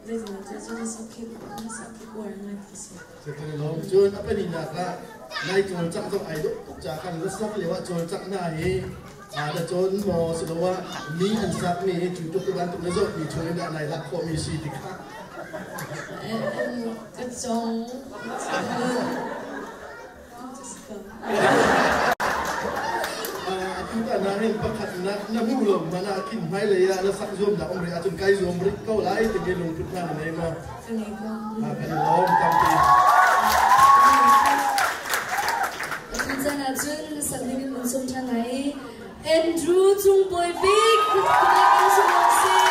zeitindah cu hlasak khi hlasak khi uar ngai ti si. Kan i lawm. Cun a pahnihnak ah nai cawlcangh zong ai dawh tuk caah kan hlasak lio ah cawlcangh hna hi na cawn maw siloah mi an sakmi hi cu tuk bantuk na zohmi chung in dah nai lak khawhmi si ti kha? Ka cawng. Atu ta na hin pakhat na na hmu lo mana khin hmailei ah na sak zuam dah um rih ahcun kai zuam rih ko lai timi lungput hna na nei maw? Ka ngei ko. Kan i lawm tampi. Atu caan ahcun sak ding in mun sum ṭhan lai i Andrew Cung Bawi Bik kumak in sum sih.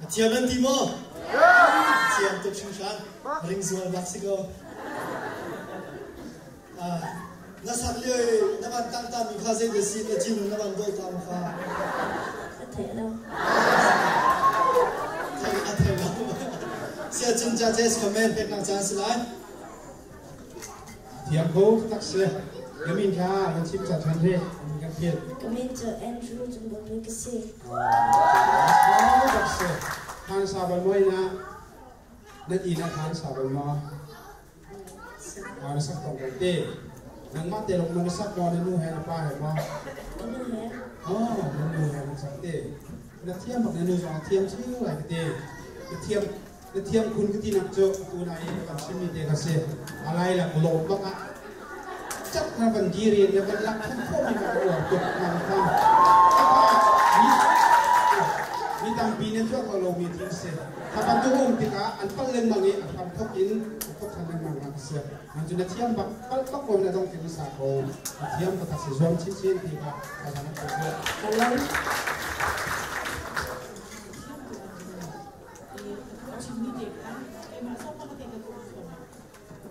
Thiam nan ti maw? Thiam tuk hringhran. Ring zual bak si ko. Na sak lio i na van tang ta mi kha zei de si na cinu na van dawi ta ma kha? Ka theih lo. Thei a thei lo. Sia cun judges comment pek nak caan si lai. Thiam ko tak si. Na min kha kan chim ca than re kan phil. Ka min cu Andrew Cungbawmi ka si. Tak si. Khan sa bal moi na nan inn ah khan sa bal ma? Na sak tong ko te. Nangmah te lawng na sak maw na nu he na pa he maw? Ka nu he. Oh, na nu he na sak te. Na thiam bak na nu zong a thiam chiu lai ka te. Na thiam na thiam khun ka ti nak cu tu na i kan chimmi te kha si. Alai lak lawm bak ah cak na van dir in na van lak than khawh mi ka uar tuk nang tham. Mi tampi nan tuah ko lomi thil si. Kha bantuk um tikah an palh lengmang i a hram thok in a thok than lengmang nak a si. Nan cu na thiam bak palh bak ko na dong tin sa ko. Na thiam bak a si zuam chinchin ti kha ka zan ko. Hello. Chimmi te kha keimah zong ka te ka tuah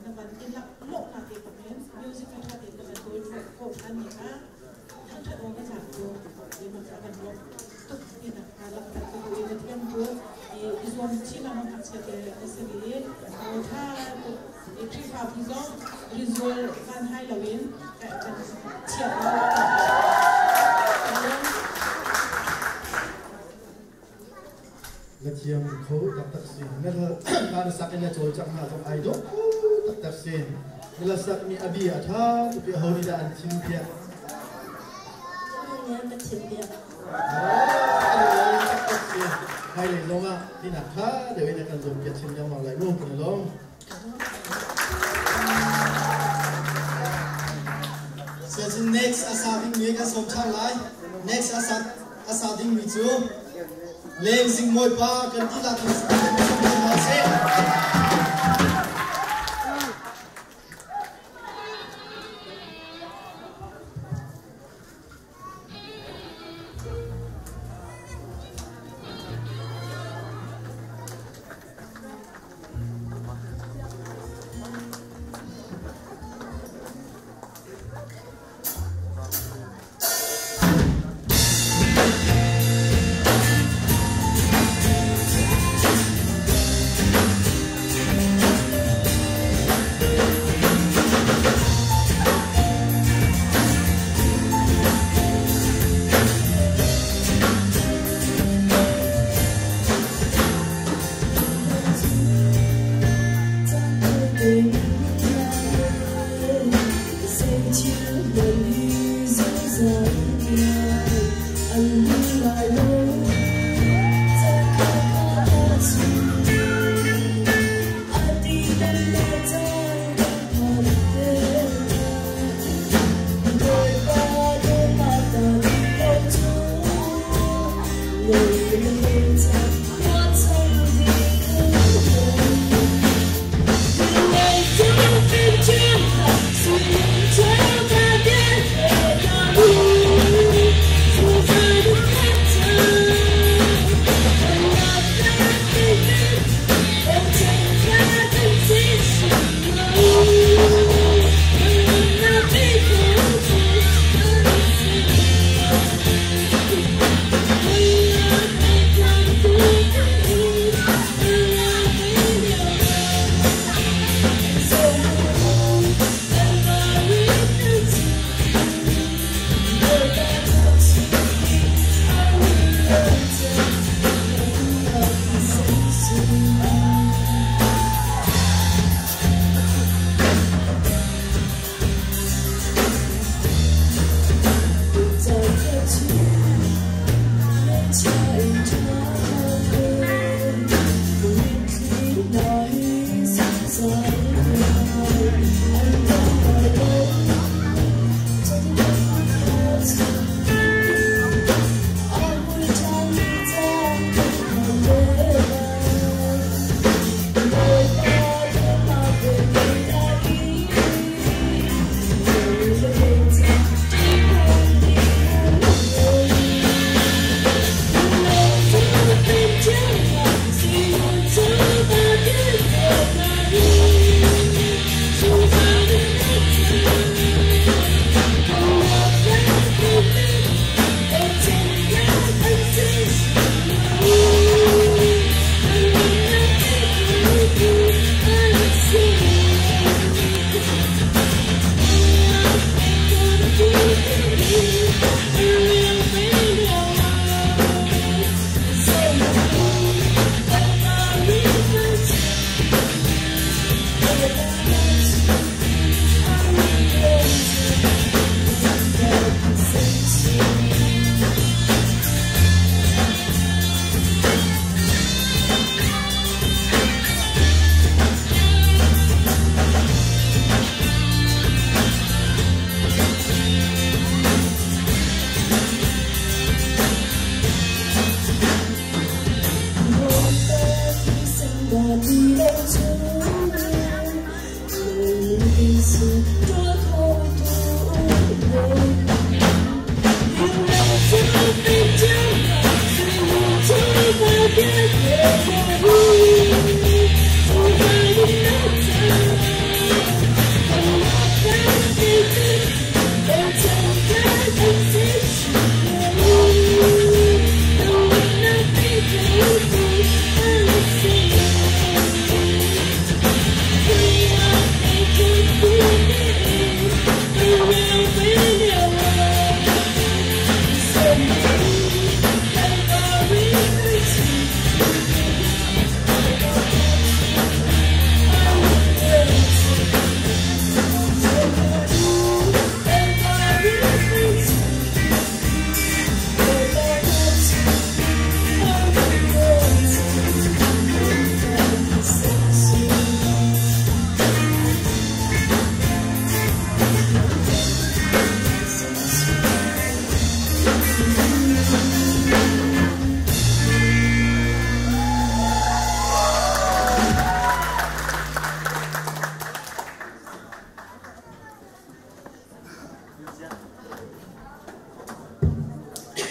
na van in lak lok na te ko men music ka tha te ka van tawi ko than ni kha thangthat awk a tlak cu ma ka kan lawmh tuk tinak ka langhter ka duh i na thiam cu i zuam chin lengmang ngakchia te na si rih i tha tuk i Khrihfabu zong rinzual van hai loin kan chiah lo. Na thiam kho taktak si. Na hla na sak in na cawlcangh hna zong ai dawh kho taktak si. Na la sakmi a bia a ṭha tuk i aho nih dah an thim piak? Ka nu nih a ka thim piak. Taktak si. Hmailei zong ah tinak ṭha deuh in a kan zuam piak chin lengmang lai mu kan i lawm. So next a sa dingmi kan sawm ṭhan lai. Next a sa a sa dingmi cu Leng Zing Mawi pa kan dihlak in sawm hna sih.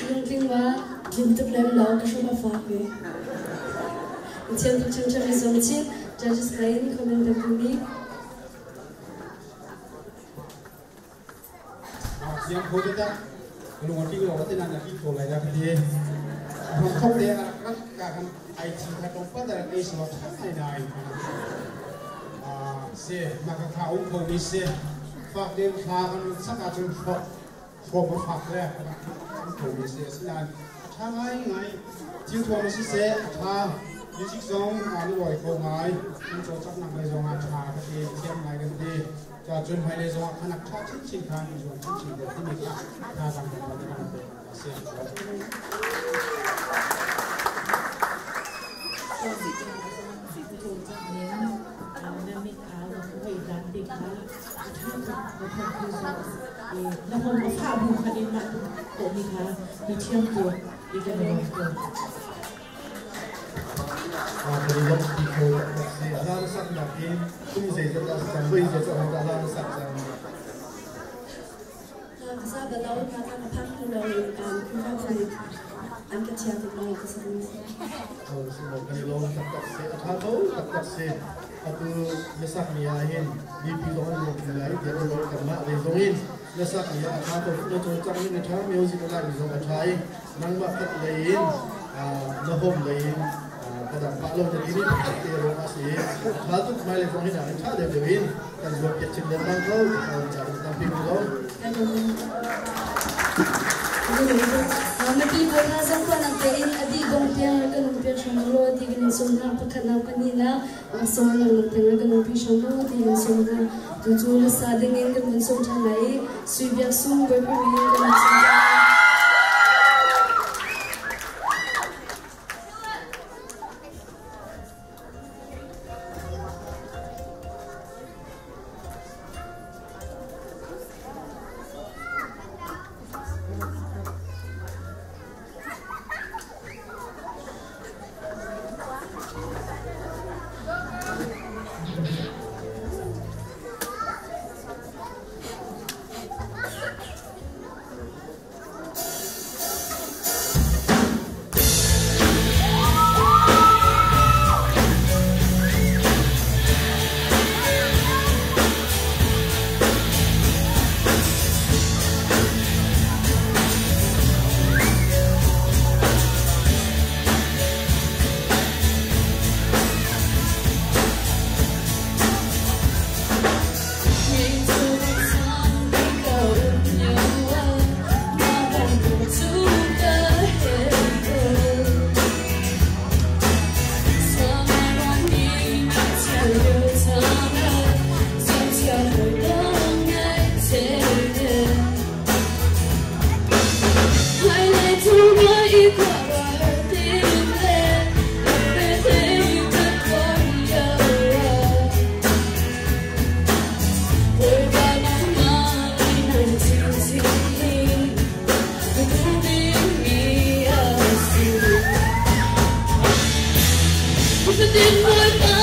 Lungtling wa tlim tuk lem lo ka hrum a fak ve. Thiam tuk chim chim zuam chin judges lei in comment pe mi. Thiam kho te ta lung ati lo te nan ki ko lai da ka ti. Hong khop le rak ka kan IT kha tong pa da ke so tha nai nai. Se ma ka kha um kho mi se fak den kha kan sak a chun phok phok ma fak le kho mi se sinan tha ngai ngai thil thuam si se tha music song a lu loi kho ngai in cho chak nak le zong a tha ka ti thiam ngai kan ti cha chun mai le zong khanak tha chin chin khan zong chin chin de ti mi kha tha sang kan kan pe se. Mati bola zong pa nak tein adi dong tiang kan um piak shong lo ti kan sum na pakhat na pani na song na lang tiang kan um pi shong lo ti kan sum na tu chu la sa ding in kan mun sum than lai sui biak sum boy pi mi kan sum. Did my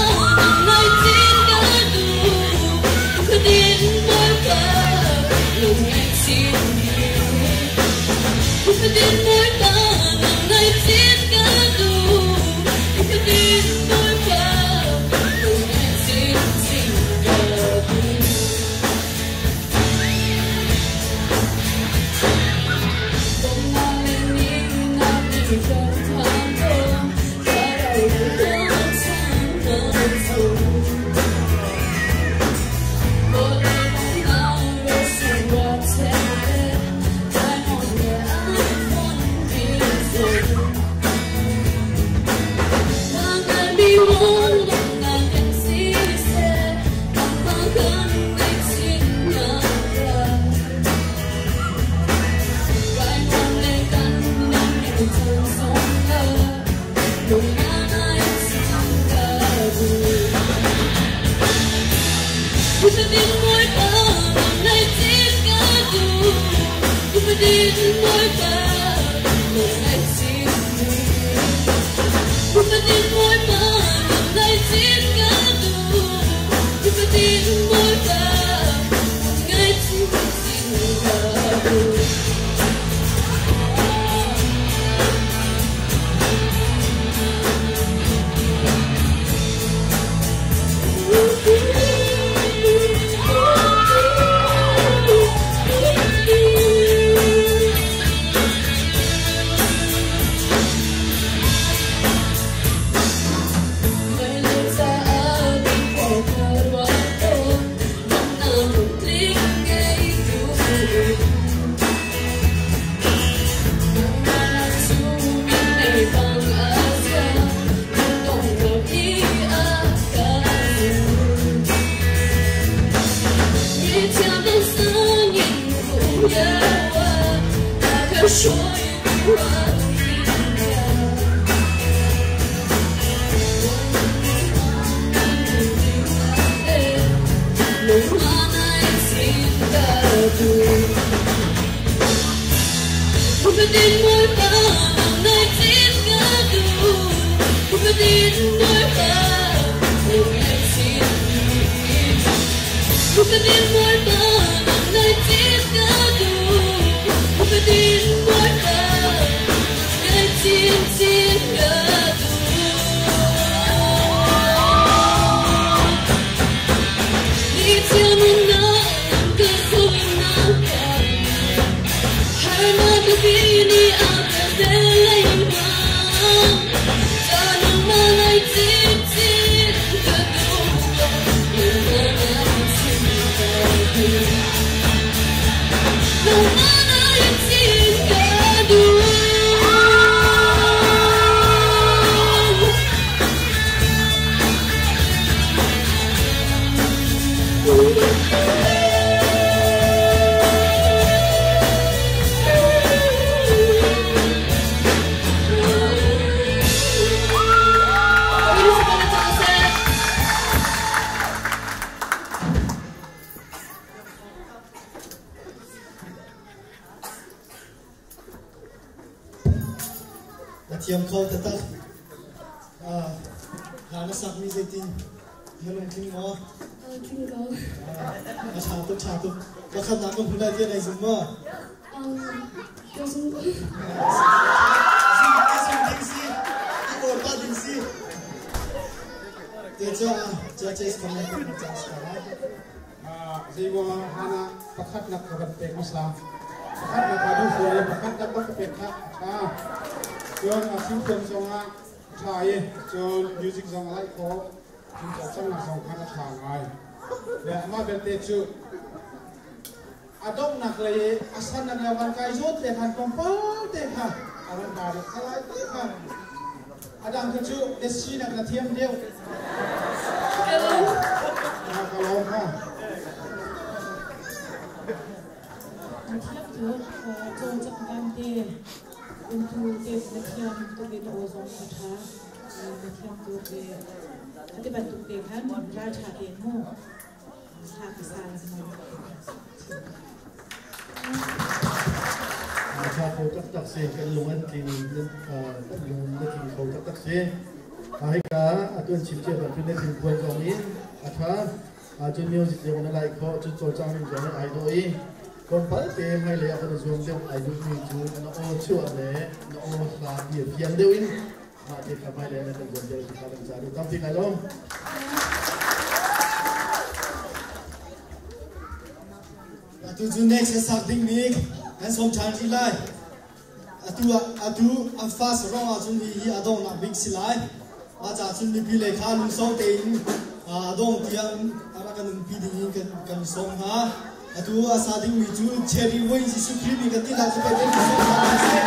Na thiam kho taktak. Hla na sakmi zeitin na lungtling maw? Tling ko. A ṭha tuk, ṭha tuk. Pakhatnak ka hmu lai tiah nai zum maw? Ka zum ko. I zum ding si, i uar pah ding si. Te cu judges comment kan cang si lai. Zeimaw hana pakhatnak ka van pek hmasa. Pakhatnak ka duh fawn i pakhatnak ka pek kha a ṭha. Cun a thilthuam zongah a ṭha i cun music zong a laih khawh. Cun cawlcanghnak zong khan a ṭha ngai. Le amah belte cu a donghnak lei i a san le van kai zawt te khan tlawmpal te kha a van ba deuh kha lai te kha a dang kha cu na sinak na thiam deuh. Ka lawm ha. Na thiam tuk cawlcangh dan te umtu te na thiam tuk i na aw zong a ṭha na thiam tuk i ati bantuk te khan ralṭha tein mu hla ka sa lengmang. Tha kho taktak si kan lung an tling kan lung na tling kho taktak si hika atu an chim cia bantuk na tling puan zong in a tha cun music zong na lai kho cun cawlcang ning zong ai dawh i. Tlawmpal te hmailei ah kan i zuam deuh ai duhmi cu na aw chuah le na aw hla bia fiang deuh in mah te kha hmailei ah na kan zuam deuh ti kha kan ca duh. Tampi kai lawm. Atu cu next sak ding mi kan sawm ṭhan rih lai. Atu atu an fast rong ahcun hi hi a donghnak bik si lai. Mah ca cun mipi lei kha lungsau tein a dong tiang a rak kan umpi ding in kan kan sawm hna. Atu a sa dingmi cu Cherry Wayne Jesuh Khrih mi kan ti lai cu pei kan sawm hna sih.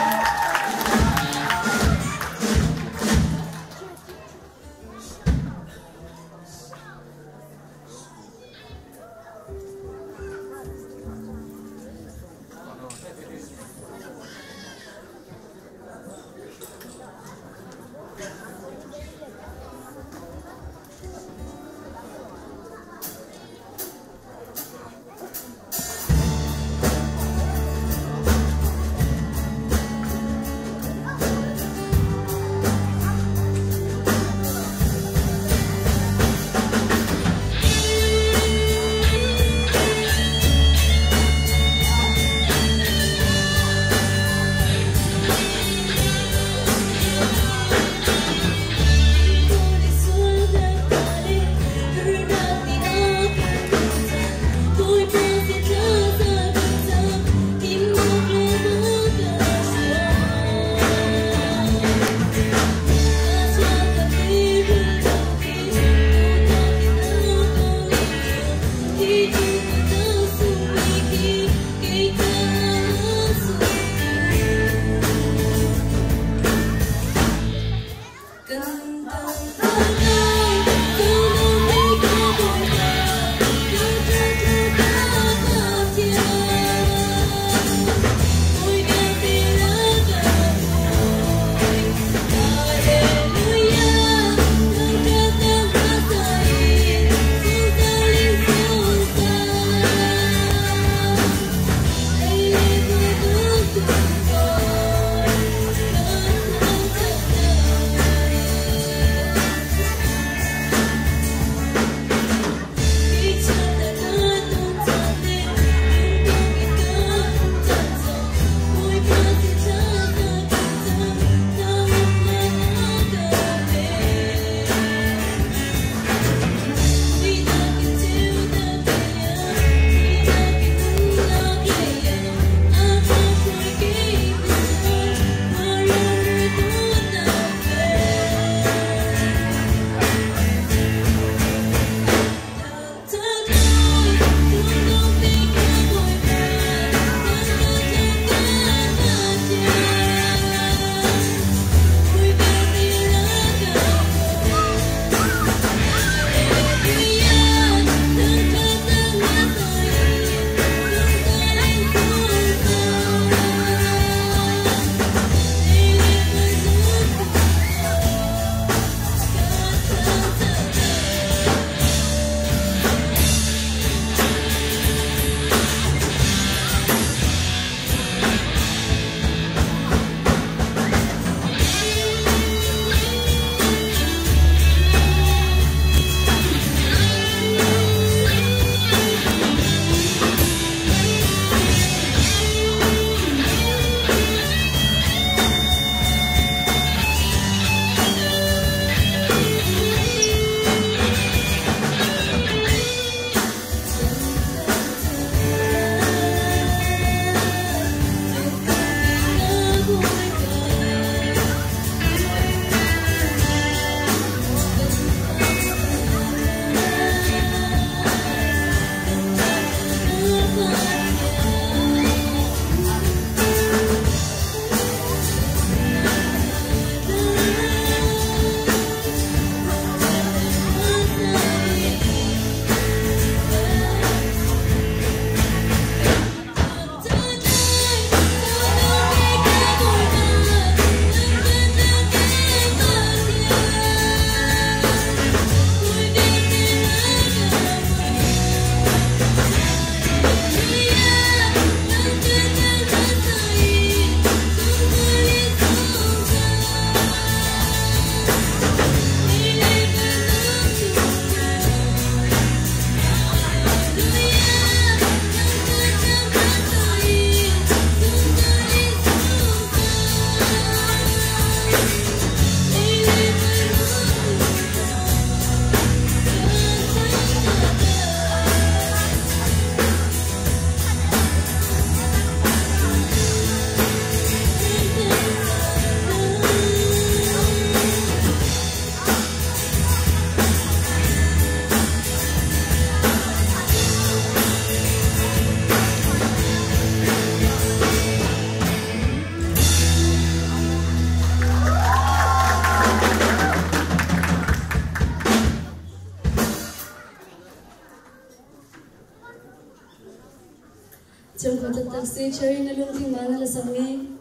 taktak si. Cherry na lungtling ma na la sakmi?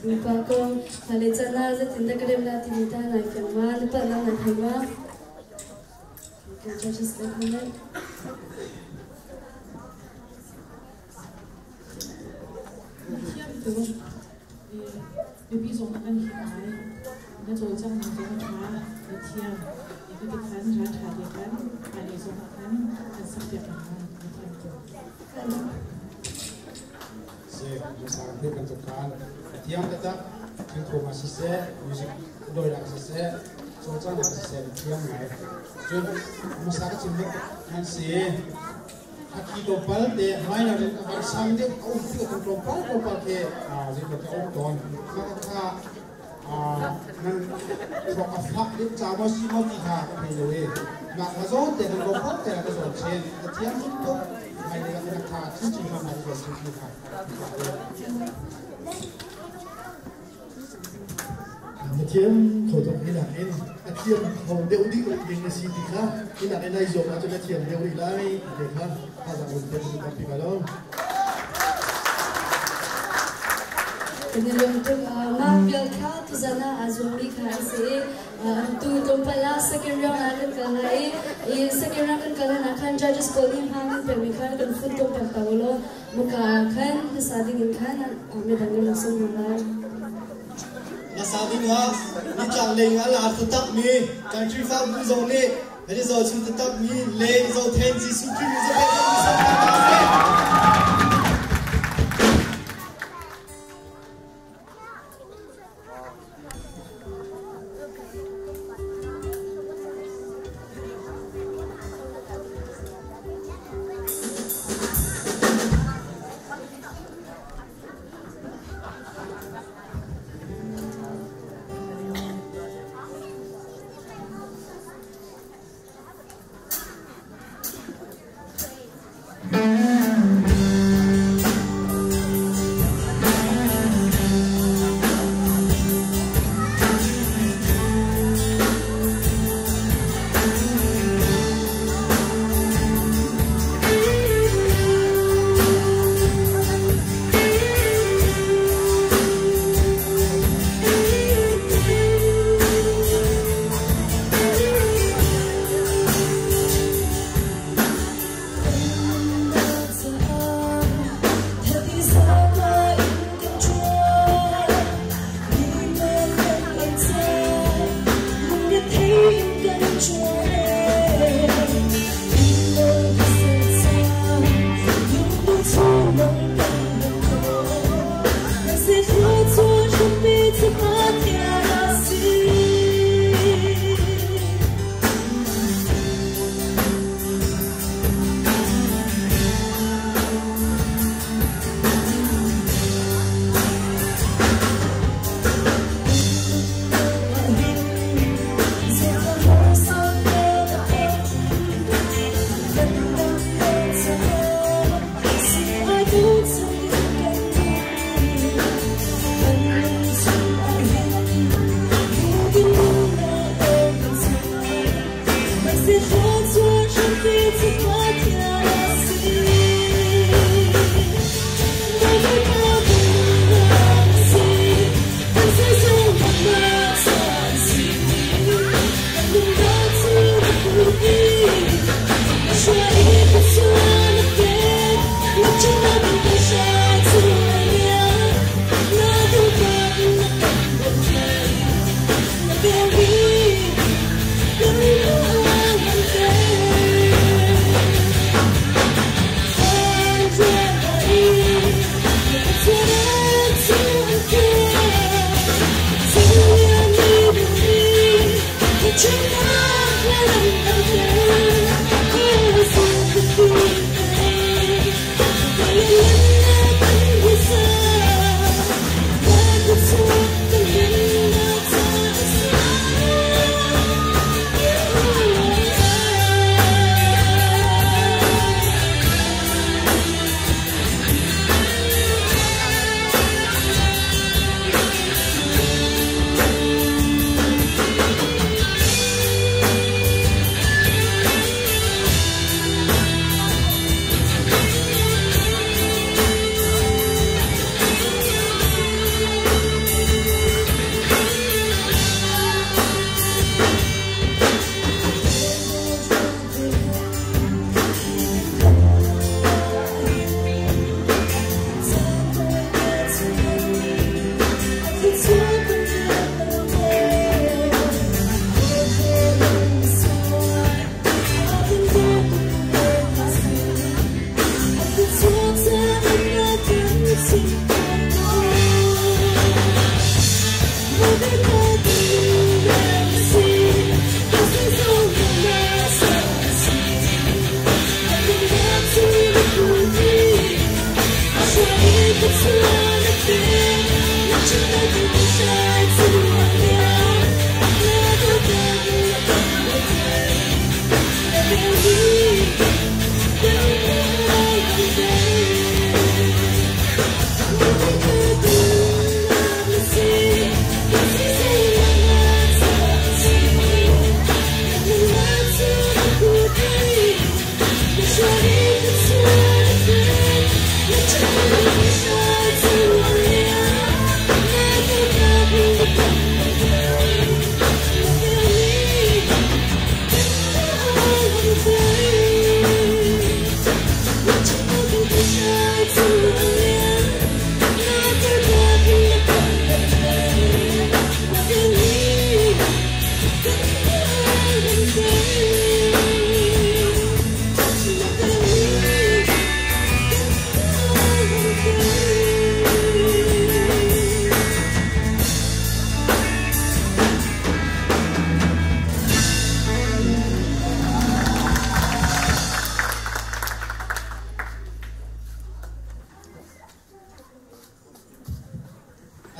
Tupa kong hmailei caan ah zeitindah ka rem la timi ta nai fiang ma? Na palhnak nai thei ma? Okay, judges can comment. Thiam tuk. Biapi zong na kan him ngai. Na cawlcang ning zong a ṭha. Na thiam. I ka ti khan ral ṭha te khan hmailei zong ah khan kan sak piak lengmang. Na thiam tuk. Si, na sang te bantuk khan a thiam taktak. Thil thuam ah siseh, music dawinak siseh, cawlcanghnak siseh na thiam ngai. Cun hmasa ka chim bantuk khan si. Hakhi tlawmpal te minor in a van sang deuh a um ti kan tlawmpal tlawmpal khi zeitluk a um tawn. Mah kha nan thluak a fak deuh ca maw si maw ti kha ka thei lo i mah kha zawn te kan tlawmpal te ka zawn chin. Ka thiam tuk hmailei ah na kha chinchin hram ka zawn chin ti kha. Na thiam kho tuk hi nakin a thiam kho deuh dih ding na si ti kha hi nakin nai zuam ahcun na thiam deuh rih lai ti te kha thazaang un te tampi ka lo. Kan i lawm tuk. Mah vial kha tuzan ah aa zuammi kha an si i tu tlawmpal ah second round ah kan kal lai i second round kan kal hlan ah khan judges pawl nih hma kan pekmi kha kan fut tlawmpal ta u law muka ah khan hmasa ding in khan midang kan rak sung hna lai. Hmasa ding ah nitlak lei ah lar taktakmi kan Khrihfabu zong nih an i zohchun taktakmi Leng Zothen Jesuh Khrih nih zapek kan sak hna seh.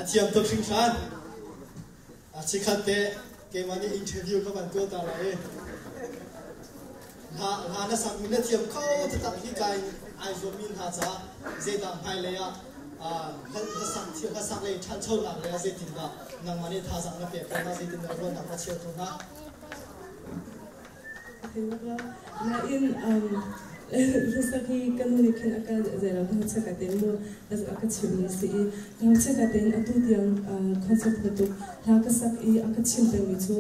A thiam tuk hringhran. A chikhat te keimah nih interview ka van tuah ta lai i hla hla na sak mi na thiam kho taktak hi kai ai zuam mi hna caah zeidah hmailei ah hlasak thiam hlasak lei ṭhanchonak lei ah zeitindah nangmah nih thazaang na pek ko hna zeitindah ruahnak na cheuh ko hna? Nain hlasak hi ka nu nih khin a ka zeilo ngakchia ka tein mu a ka chimh mi si i ngakchia ka tein atu tiang concert bantuk hla ka sak i a ka chim pengmi cu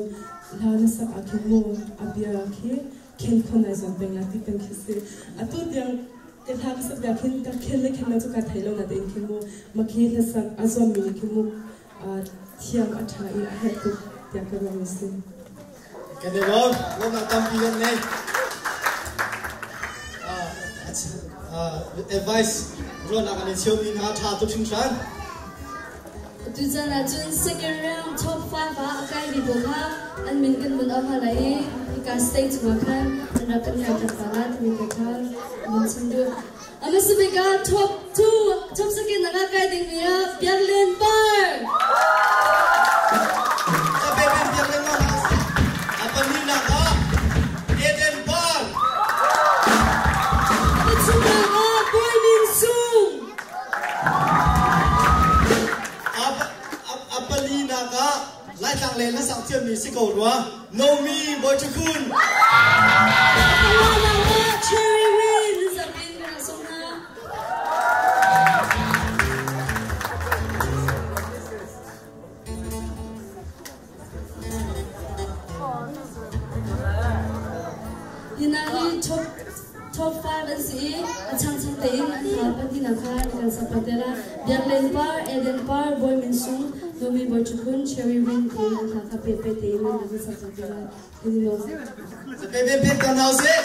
hla na sak ah khin mu a bia khi khen khon ai zuam peng la ti peng khi si. Atu tiang ka hla ka sak bia khin ka khen le khen lo cu ka thei lo na tein khin mu makhi hlasak a zuam mi nih khin mu thiam a ṭha i a herh tuk tiah ka ruah mi si. Kan i lawm, lawmnak tampi kan ngei. Advice ruahnak an i cheumi hna ṭha tuk hringhran. Tuchan ahcun second round top 5 ah a kaimi pawl kha an min kan vun auh hna lai i hika stage cungah khan an rak kan kai tak hna la timi te kha vun chim duh. A hmasa bik ah top 2, top second ah kai dingmi ah Biak Lian Par. Biak Lian Par. A pahnihnak ah Eden Par. A pathumnak ah Bawi Min Sung. A palinak ah Laitlang le hlasak thiammi si ko rua Nomi Bawi Ṭhukun. A panganak ah Cherry Win zapin kan rak sung hna. Hina hi top top 5 an si i a changchang tein an hla pahnihnak kha an kan sak te la. Biak Len Par, Eden Par, Bawi Min Sung, Nomi Bawi Ṭhukun, Cherry Win tiin an hla kha pe pe tein an kan sak te la. Kan i lawm. Pe pe pe kan hau seh.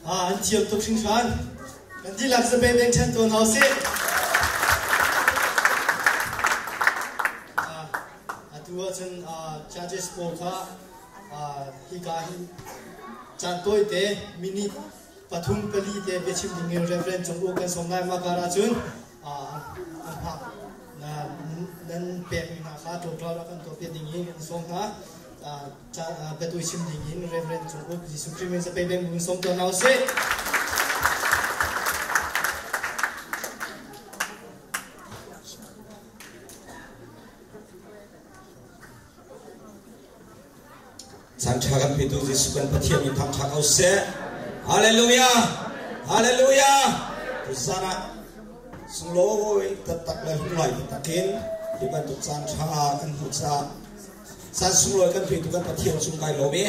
An thiam tuk hringhran. Kan dihlak zabe beng ṭhen tuan hau sih. Atu ahcun judges pawl kha hika hin caan tawite minute pathum pali te biachim ding in Reverend Cung U kan sawm lai ma kar ahcun an hngak nan pekmi hna kha tlawmpal ah kan tuahpiak ding in kan sawm hna. Biatui chim ding in Reverend Cung Uk Jesuh Khrih min zapei beng mun sawm tuah hna usih. Caan ṭha kan petu Jesuh kan Pathian min thangṭha ko seh. Hallelujah! Hallelujah! Tuzan ah sunglawi taktak le hlunghlai taktak in hi bantuk caan ṭha kan hmuh caah caan sunglawi kan petu kan Pathian cung kai lawm i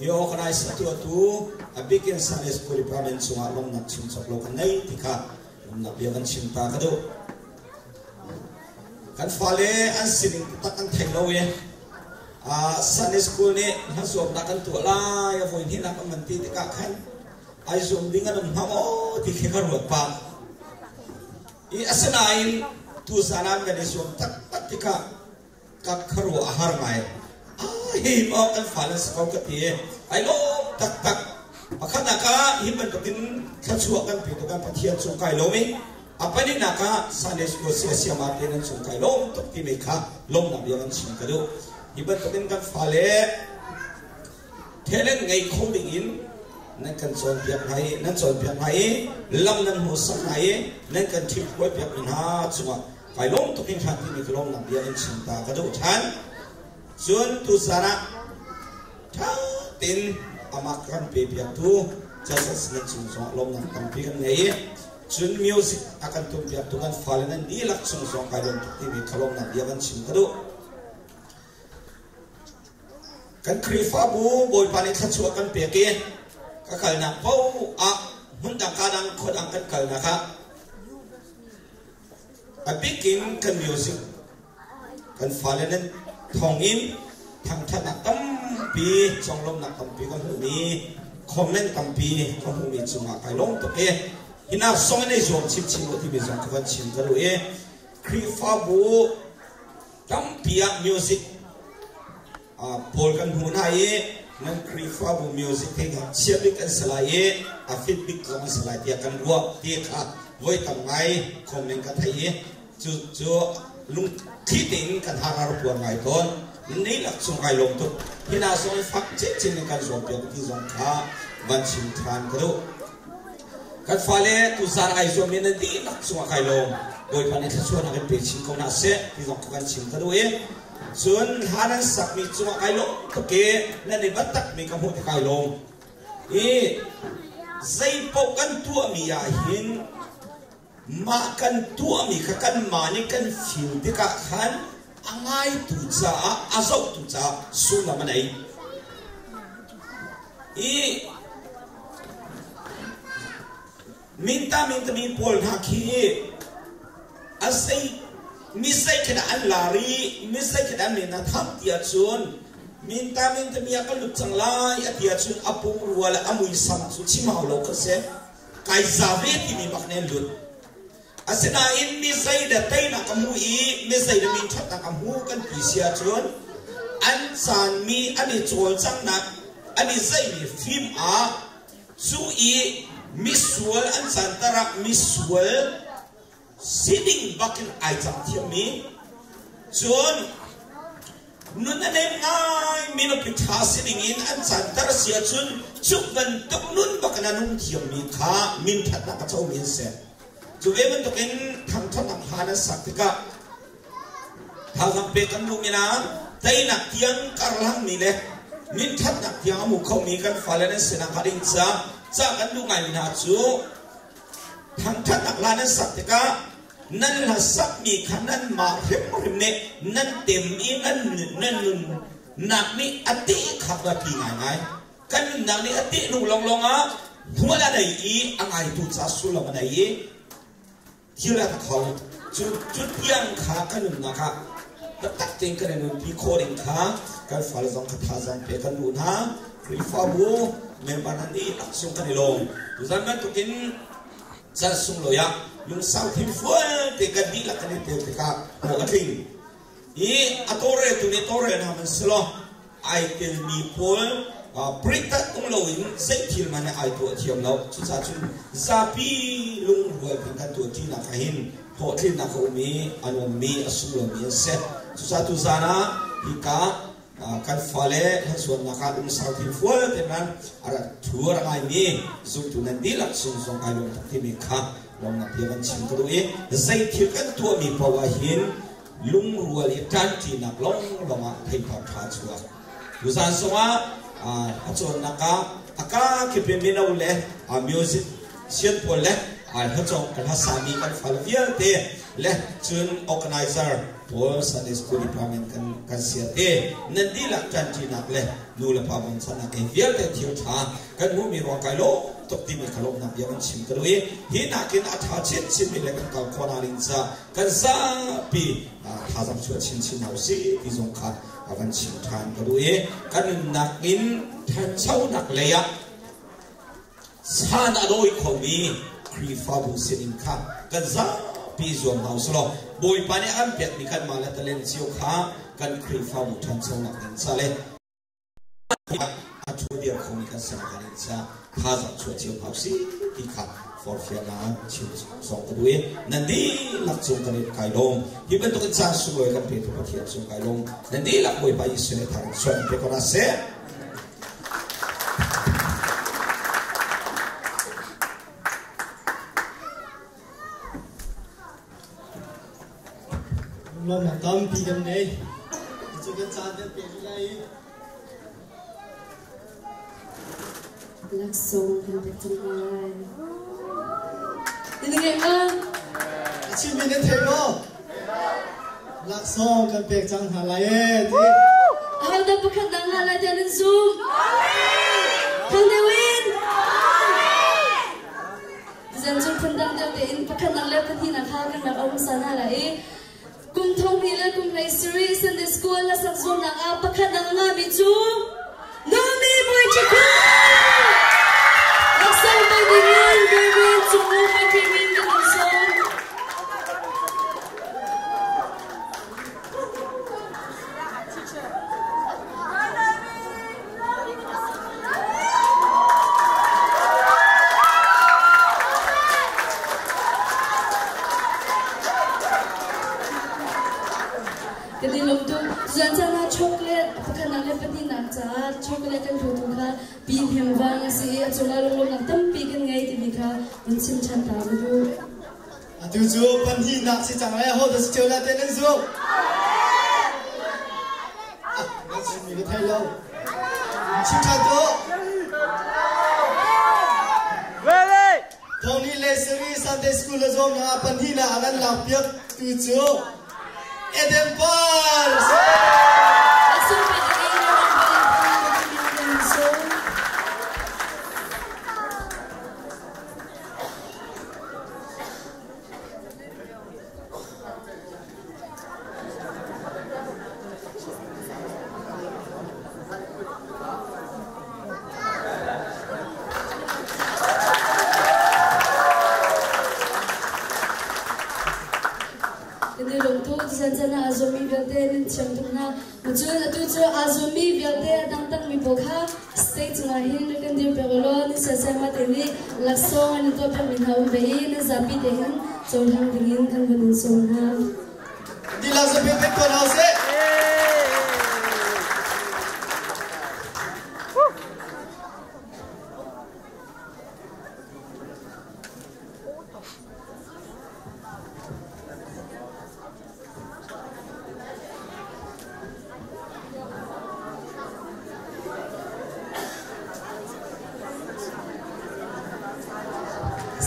hi organize a tuahtu a bikin Sunday School Department cungah lawmnak chim cawk lo kan nei ti kha lawmnak bia kan chim ta ka duh. Kan fale an sining taktak an thei lo i Sunday school nih hlazuamnak kan tuah lai a voi hnihnak an van ti tikah khan ai zuam ding an um hnga maw ti khi ka ruat pah. I asinain tuzan ah kan i zuam taktak tikah ka khuaruah a har ngai. Hi maw kan fale si ko ka ti i ai lawm taktak. Pakhatnak ah hi bantukin thluachuah kan pe tu kan Pathian cung kai lawm i a pahnihnak ah Sunday school siasiama te nan cung kai lawm tuk timi kha lawmnak bia kan chim ka duh. Hi bantukin kan fale talent ngei kho ding in nan kan cawnpiak hna i nan cawnpiak hna i lam nan hmuhsak hna i nan kan ṭhimhruai piak mi hna cungah kai lawm tuk in hran timi ka lawmnak bia in chim ta ka duh ṭhan. Cun tuzan ah ṭha tein amah kan pe piaktu Jesus nan cung zongah lawmnak tampi kan ngei i cun music a kan tum piaktu kan fale nan dihlak cung zong kai lawm tuk timi kha lawmnak bia kan chim ka duh. Kan Khrihfabu Bawipa nih thluachuah kan pek i ka kalnak paoh ah hmun dang ka dang khua dang kan kalnak ah a bik in kan music kan fale nan thawngin thangthatnak tampi conglawmhnak tampi ka hmuhmi comment tampi ka hmuhmi cungah kai lawm tuk i hinak song in ei zuam chinchin u timi zong ka van chim ka duh i Khrihfabu tampi ah music pawl kan hmuh hna i nan Khrihfabu music hi ngakchia bik an si lai i a fit bik zong an si lai tiah kan ruah ti kha voi tam ngai comment ka thei i cu cu lungthli tein kan har puar ngai tawn. Ni lak chung ai lawm tuk hina zong fak chinchin in kan zuam piak ti zong kha van chim than ka duh. Kan fale tuzan ai zuam mi nan dihlak cungah kai lawm. Bawipa nih thluachuahnak in pe chin ko hna seh ti zong kha kan chim ka duh i cun hla nan sakmi cungah kai lawm tuk i nan i biatak mi ka hmuh ti kai lawm. I zeipaoh kan tuahmi ah hin mah kan tuahmi kha kanmah nih kan fim tikah khan a ngaitu caah a zohtu caah sullam a nei. I minta mintami pawl hna khi a sei mi zei khi dah an lar i mi zei khi dah an min a thang ti ahcun minta mintami ah kan lut cang lai a ti ahcun a pumrua le a muisam cu chim hau lo kha si. Kai za ve timi bak nih an lut. Asinain mi zei le teinak a hmu i mi zei le min ṭhatnak a hmu kan ti si ahcun an caanmi an i cawlcanghnak an i zeihmi fim ah cu i misual an canter ah misual sining bakin ai cang thiammi cun nun a nem ngai mi nupi ṭha si dingin an canter si ahcun cu bantuk nun bakin a nung thiammi kha min ṭhatnak a comi an si. Cu ve bantukin thangṭhatnak hla nan sak tikah thazaang pek kan duhmi na teinak tiang karhlangmi le min ṭhatnak tiang a hmu khomi kan fale nan sinak hnga ding caah ca kan duh ngaimi hna cu thangṭhatnak hla nan sak tikah nan hla sakmi kha nanmah hrimhrim nih nan tem i nan nan nunnak nih a teh kha va pi ngaingai. Kan nunnak nih a teh hnu lawnglawng ah hmual a nei i a ngaitu ca sullam a nei i thil a kho. Cu cu tiang kha kan nunnak ah taktak tein kan i nunpi khawh ding kha Kan fale zong kha thazaang pek kan duh hna. Khrihfabu member nan dihlak sung kan i lawm. Tuzan bantukin caan sunglawi ah lungsau thinfual te kan dihlak kan i tel tikah hlawh a tling. I a tawlreltu nih tawlrel hna hmanh selaw ai telmi pawl pritat tung loin zei thil hmanh ai tuah thiam lo. Cucaah cun zapi lungrual kan kan tuah ṭinak ah hin hlawhtlinnak a um i a nuammi a sunglawimi an si. Cucaah tuzaan ah hika kan fale hlazuannak ah lungsau thinfual te nan a rak thu a rak ngaimi zumtu nan dihlak sung zong kai lawm tuk timi kha lawmnak bia kan chim ka duh i zei thil kan tuahmi paoh ah hin lungrual i ṭanṭinak lawnglawng ah theipar ṭha a chuak. Tuzaan zongah a cawnnak ah a ka kip in mino le music sian pawl le hlacawng hlasami kan fal vialte le cun organizer pawl Sunday School Department kan kan siat i nan dihlak ṭanṭinak le nu le pa bawmchannak in vialte thil ṭha kan hmuhmi ruang kai lawm tuk timi kha lawmhnak bia kan chim ka duh i hi nakin a ṭha chinchin mi le kan kal khawh nak ding ca kan zapi thazaang chuah chinchin hna usih ti zong kha a van chim ṭhan ka duh i kan nunnak in ṭhanchonak lei ah san a dawi khomi Khrihfabu sining kha kan zapi zuam hna usih law Bawipa nih a kan pekmi kanmah le talent cio kha kan Khrihfabu ṭhanchonak ding ca le a ṭhu dir khomi kan si nakhnga ding ca thazaang chuah cio hna usih ti kha forhfialnak chim zong ka duh i nan dihlak cung kan i kai lawm. Hi bantuk in caan sunglawi kan petu Pathian cung kai lawm. Nan dihlak Bawipa Jesuh nih thar in suan pe ko hna seh. Lawmnak tampi kan nei. Cu kan caan kan pek lai. Laksawng kan pek cang lai. Nan ngeih ma? A chimmi nan thei maw? Laksawng kan pek cang hna lai ee ti. Ahodah pakhat dang hna lai tiah nan zum? Thang deuh in. Zan cu phundang deuh tein pakhat nak le pahnihnak kha kan rak um sa hna lai i kum thong hnih le kum hlei sarih Sunday School hlasak zuamnak ah pakhat nak a ngahmi cu Naomi Bawiṭha Laksawng pe dingin Reverend Cung Bawi Min kan in sawm. Kan i lawm tuk. Zan caan ah chocolate pakhatnak le pahnihnak caah chocolate kan hlutu kha pi hnem vang a si i a cungah lunglawmhnak tampi kan ngei timi kha vun chim ṭhan ta ka duh. Atu cu pahnihnak si cang lai ho dah si ṭheo lai te nan zumh? Nan chimmi ka thei lo. Chim ṭhan tuah. Thawngni le Siri Sunday School a zawm hna pahnihnak a kan lakpiak tu cu Eden Par. Kan i lawm tuk. Zanzan ah a zawmi vialte nan thiam tuk hna. Cun atu cu aa zuammi vialte a dangdangmi pawl kha stage cungah hin rak kan dir piak ulaw nan siasema te nih laksawng an in tuahpiakmi hna um ve i nan zapi te hin cohlang dingin kan vun in sawm hna. Dihlak zapi pek ko hna usih.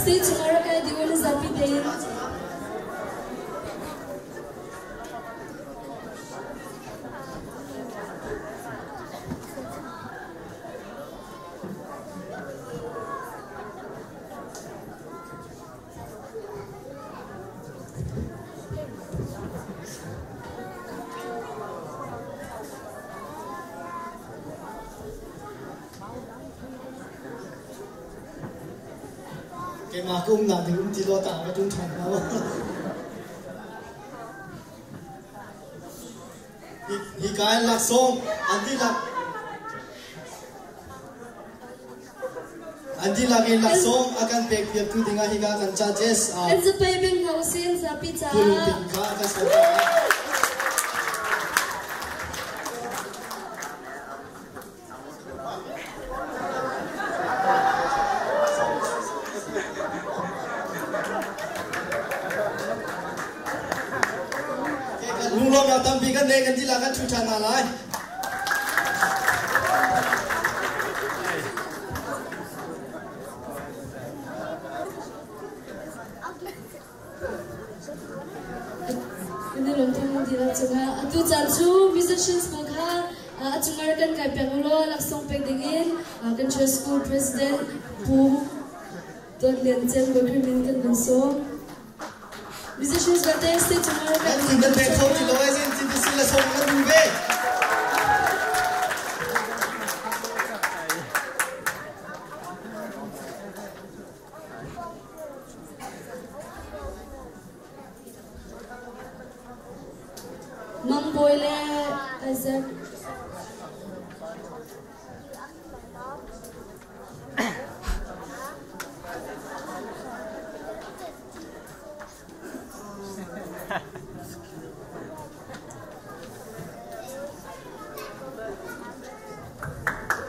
State chungah rak kai dih u na zapi tein. Keimah ka umnak ding um ti law tang ka ṭum ṭhan hnga. Hi ka in laksawng an dihlak an dihlak in laksawng a kan pek piaktu dingah hika kan judges An zapei bing hna usih an zapi caah. Pulung kha a kan sawm. Lunglawmnak tampi kan nei kan dihlak kan ṭhu ṭhan hna lai. Kan i lawm theng dihlak cungah atu caan cu musicians pawl kha a cungar kan kai pek ulaw laksawng pek dingin kan church school president Pu Dawt Lian Cem Bawi min kan van sawm. Musicians vialte stage cungar kan Nan pek kho ti lo ai zin tin ti la sawm kan duh ve. Mang Bawi le Isaac.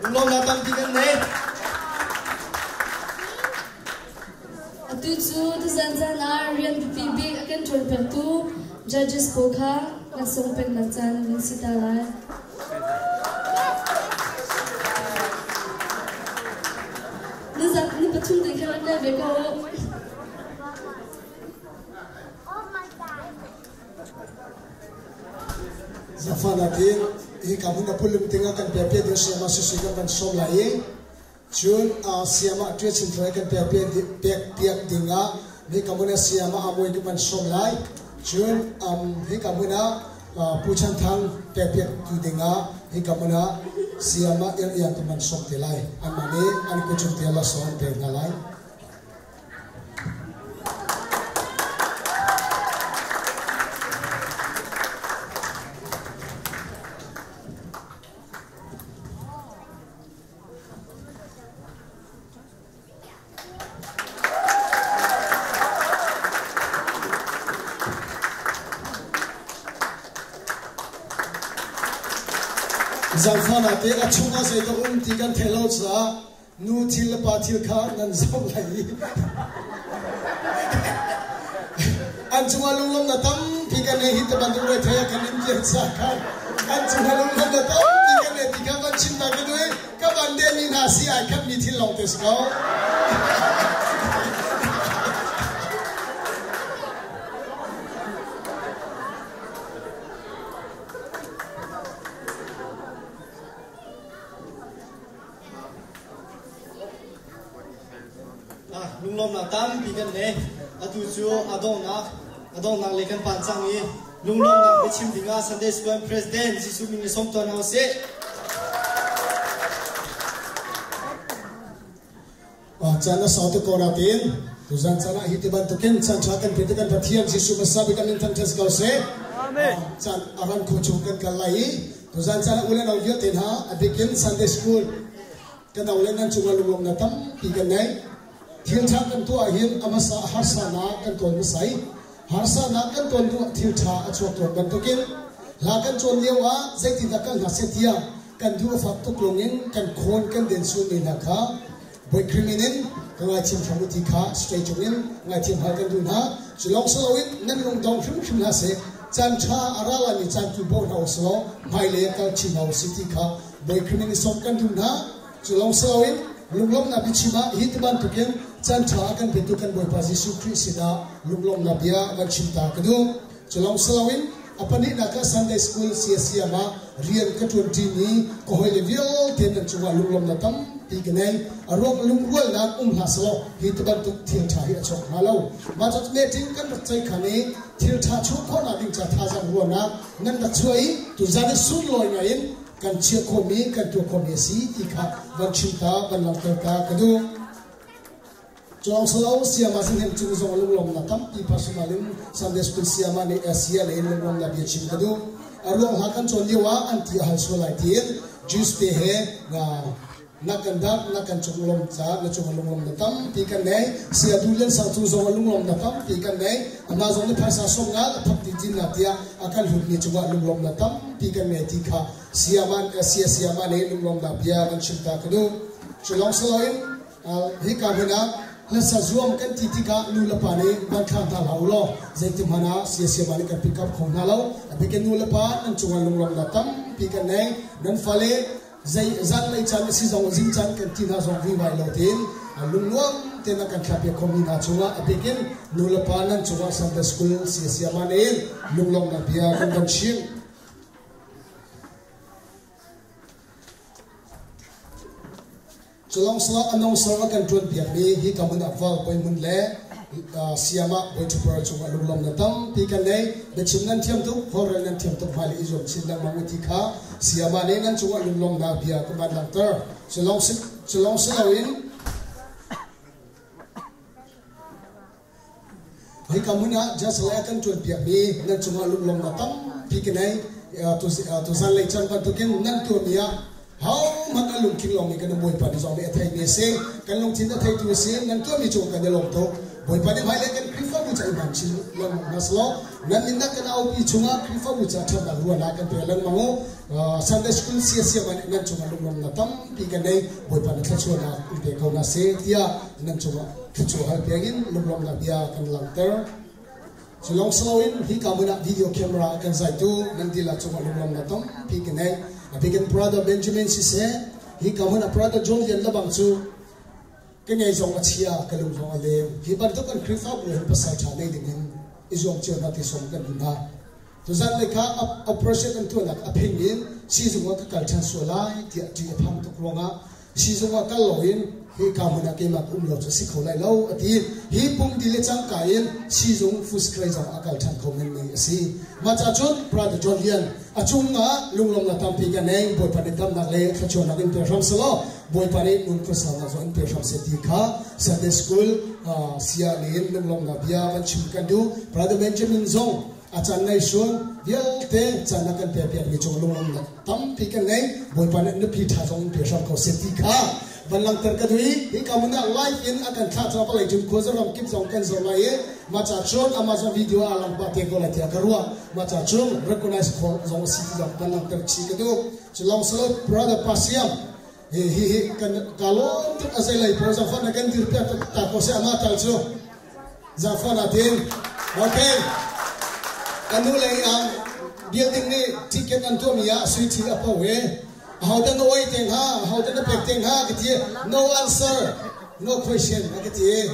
Lunglawmnak tampi kan nei. Atu cu tuzan zan ah rian biapi bik a kan ṭuan piaktu judges pawl kha laksawng peknak caan a vun si ta lai. Nizat ni pathum te khan rak kai ve ko. Zafana tin hi ka mun apulum tinga kan pe pe ding siama sisi kan van som lai i cun siama ṭia chin thrai kan pe pe pek piak dinga hi ka mun siama amoi kan van som lai cun hi ka mun Pu Chan Thang pe piak tu dinga hi ka mun siama ir iang kan van som te lai an mah nih an kuchung te la som pe hna lai. Zangfahnak te a chungah zeidah um ti kan theih lo caah nu thil le pa thil kha nan zoh lai i an cungah lunglawmhnak tampi kan nei hi te bantuk re thei ah kan in pian sa khan an cungah lunglawmhnak tampi kan nei ti kha van chim ta ka duh i ka van dehmi hna si ai khat mi thil lawng te si ko. Lunglawmnak tampi kan nei. Atu cu a donghnak a donghnak lei kan phan cang i lunglawmnak biachim dingah Sunday School President Jesuh min in sawm tuah hna usih. Caan a sau tuk ko nain tuzan caan ah hi ti bantukin caan ṭha kan pe kan Pathian Jesuh hmasa bik kan min thangṭhat si ko seh. Amen. Caan a ran khawh chung kan kal lai i tuzan caan ah u le nau vialte hna a bikin Sunday School kan nau le nan cungah lunglawmhnak tampi kan ngei. Thil ṭha kan tuah hin a hmasa harsanak kan tawn hmasa i harsanak kan tawn hnu ah thil ṭha a chuak tawn bantukin hla kan cawn lio ah zeitindah kal hna seh tiah kan duh a fak tuk lungin kan khawn kan den sulmi hna kha Bawi min in ka ngaithiam hram u ti kha stage cungin ngaithiam hal kan duh hna. Cu lawng si loin nan lungdong hrimhrim hlah seh. Caan ṭha a ra laimi caan tu bawh hna u sih law hmailei ah kal chin hna u sih ti kha Bawi min in sawm kan duh hna. Cu lawng si loin lunglawmhnak biachim ah hi ti bantukin caan ṭha a kan petu kan Bawipa Jesuh Khrih sinah lunglawmhnak bia van chim ta ka duh. Cu lawng si loin a pahnihnak ah Sunday School siasiam ah rian ka ṭuanṭimi ka hawile vialte nan cungah lunglawmhnak tampi ka ngei. A ruang lungrualnak um hlah selaw hi ti bantuk thil ṭha hi a chuak hnga lo. Mah cu meeting kan rak ceih khan i thil ṭha chuah khawhnak ding ca thazaang ruahnak nan rak chuah i tuzan i sunlawi ngai in kan chiah khawhmi kan tuah khawhmi a si ti kha van chim ta van langhter ta ka duh. Cawng salo siama sin hem cung zong lunglawm na tampi personal in Sunday school siama nih Asia lei in lunglawm na bia chim ka duh. A ruang hla kan cawn lio ah an ti a hal sual lai tiin Jews te he na na kan dak na kan cung lom ca na cung lunglawm na tampi kan nei. Sia du lian sang cung zong lunglawm na tampi kan nei. Amah zong nih phaisa som nga a thap ti tin na tiah a kan hlut mi cungah lunglawm na tampi kan nei ti kha siama sia siama nih lunglawm na bia kan chim ta ka duh. Culong saloin Hika hmun ah hlasa zuam kan ti tikah nu le pa nih van thla hna hlah u law zeitik hmanh ah siasiama nih kan pick up kho hna lo. A bikin nu le pa nan cungah lunglawmhnak tampi kan nei. Nan fale zei zanlei caan a si zong zing caan kan ti hna zong vuivai lo tein lungnuam tein a kan thlahpiak khomi hna cungah a bikin nu le pa nan cungah Sunday School siasiama nih lunglawmhnak bia kan van chim. Culawng sila announcer a kan ṭuan piakmi hi ka hmun ah val poi hmun le siam ah bawi ṭhupar cungah lunglawm na tampi kan nei. Biachim nan thiam tuk, holhrel nan thiam tuk hmailei i zuam chin lengmang u ti kha siam ah nih nan cungah lunglawmnak bia ka van langhter. Culawng si loin Hika hmun ah just le a kan ṭuan piakmi nan cungah lunglawmnak tampi ka nei. Tuzan lei caan bantukin nan tuahmi ah hohmanh a lungthin lawngmi kan um Bawipa nih zong nih a theimi a si. Kan lungthin a theitu a si. Nan tuahmi cungah kan i lawm tuk. Bawipa nih hmailei kan Khrihfabu ca i hmaan chin lengmang hna selaw nan nunnak kan aupi chungah Khrihfabu ca ṭhatnak ruahnak kan pe lengmang u. Sunday School siasiam ah nan cungah lunglawmnak tampi kan nei. Bawipa nih thluachuahnak in pe ko hna seh tiah nan cungah thluachuah hal piak in lunglawmhnak bia kan langhter. Cu lawng si loin hika hmun ah video camera kan zaitu nan dihlak cungah lunglawmhnak tampi ka ngei. A bikin Brother Benjamin siseh, hika hmun ah Brother John Lian lebang cu ka ngei zong a chia, ka lung zong a leng. Hi bantuk kan Khrihfabu hin pasal ṭha nei ding in i zuam cio hna ti sawm kan duh hna. Tuzan lei kha operation an tuahnak a phing in siizung ah ka kal ṭhan sual lai tiah ṭih a phang tuk ruangah siizung ah kal loin hika hmun ah keimah ka um lo cu a si kho lai lo a ti. Hi pumdi le cangka in siizung Footscray zong a kal ṭhan kho menmi a si. Mah ca cun Brother John Lian a cungah lunglawmhnak tampi ka nei. Bawipa nih damnak le thluachuahnak in pe hram selaw Bawipa nih nun khuasaunak zong in pe hram seh ti kha Sunday School saya nih in lunglawmhnak bia van chim kan duh. Brother Benjamin zong a caan ngei sun vialte caan a kan pekpiakmi cung lunglawmhnak tampi kan ngei. Bawipa nih nupi ṭha zong pe hram ko seh ti kha van langhter ka duh i hika hmun ah live in a kan thlah caah vawlei cung khuaza ram kip zong kan zoh lai i mah ca cun Amazon video ah lang pah te ko lai tiah ka ruah. Mah ca cun recognize khawh zong a si ti zong van langhter chih ka duh. Cu lawng si lo brother Pasiam hi hi hi kan ka lawm tuk a zei lei pawl zong fan kan dir piak ta ko seh amah tal cu Zaangfahnak natin. Okay. Kan nu lei ah building nih ticket an tuahmi ah sui thil a po i ahodah na oi teng ha ahodah na pek teng ha ka ti no answer no question a ka ti eh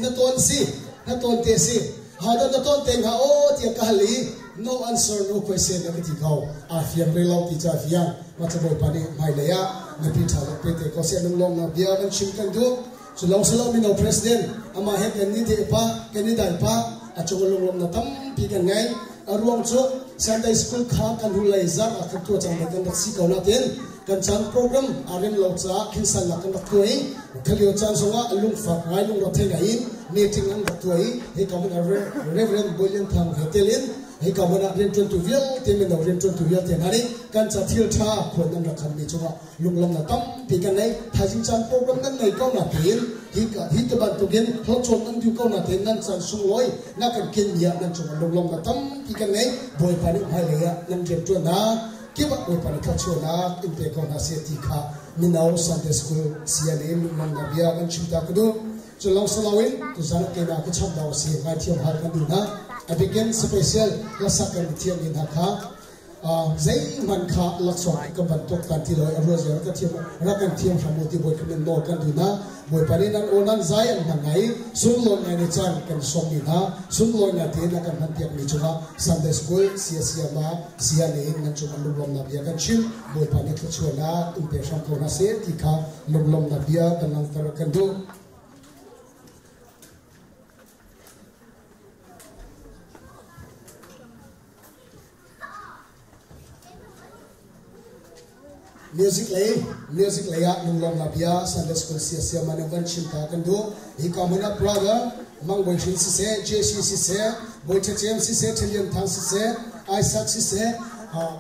na ton si na ton te si ahodah na ton teng ha o tiah ka hal i no answer no question a ka ti ko a fiang re lo ti cha fiang ma cha bawipa nih hmailei ah na pi tha pe te ko se lung long na bia kan chim kan duh Cu lawng si lo mino president amah he kan ni te pa kan i dai pa a cung lunglawm na tampi kan ngei. A ruang cu Sunday school kha kan hu lei zarh ah kan tuah cang kan rak si ko na tin kan caan program a rem lo caah khinsan nak kan rak tuah i khalio caan zongah lungfak ngai lungro thei ngai in meeting an rak tuah i hi ka hmun Reverend William Thang he telin hi ka hmun ah rianṭuantu vialte mino rianṭuantu vialte hna nih kan ca thil ṭha khuan nan rak khanmi cungah lunglawmnak tampi kan nei. Thaizing caan program nan nei ko na tein hi hi te bantukin hlawcawn nan duh ko na tein nan caan sunglawi na kan kin ni ah nan cungah lunglawmnak tampi kan nei. Bawipa nih hmailei ah nan rianṭuannak kip ah Bawipa nih thluachuahnak in pe ko hna seh ti kha mino Sunday School CLA lunglawmnak bia kan chim ta ka duh. Cu lawng si loin tuzan ah keimah ka chap dau si ngaithiam hal kan duh hna. A bikin special hlasak kan thiam mi hna kha zeihmanh kha laksawng kan bantuk kan ti lo i a ruah zia ka thiam rak kan thiam hram u ti bawi kan nawl kan duh hna. Bawipa nih nan aw nan zai an hman ngai i sunglawi ngai ni caan kan sawm mi hna sunglawi ngai tein a kan hman piak mi cungah Sunday School sia siama sia ne in nan cungah lunglawmnak bia kan chim. Bawipa nih thluachuahnak in pe hram ko hna seh ti kha lunglawmnak bia kan langhter kan duh. Music lei music lei ah lunglawmnak bia Sunday School siasia man in van chim ta kan duh. Hi ka hmun ah brother Mang Bawi Hrin siseh, JC siseh, Bawi Tha Cem siseh, Tha Lian Thang siseh, Isaac siseh,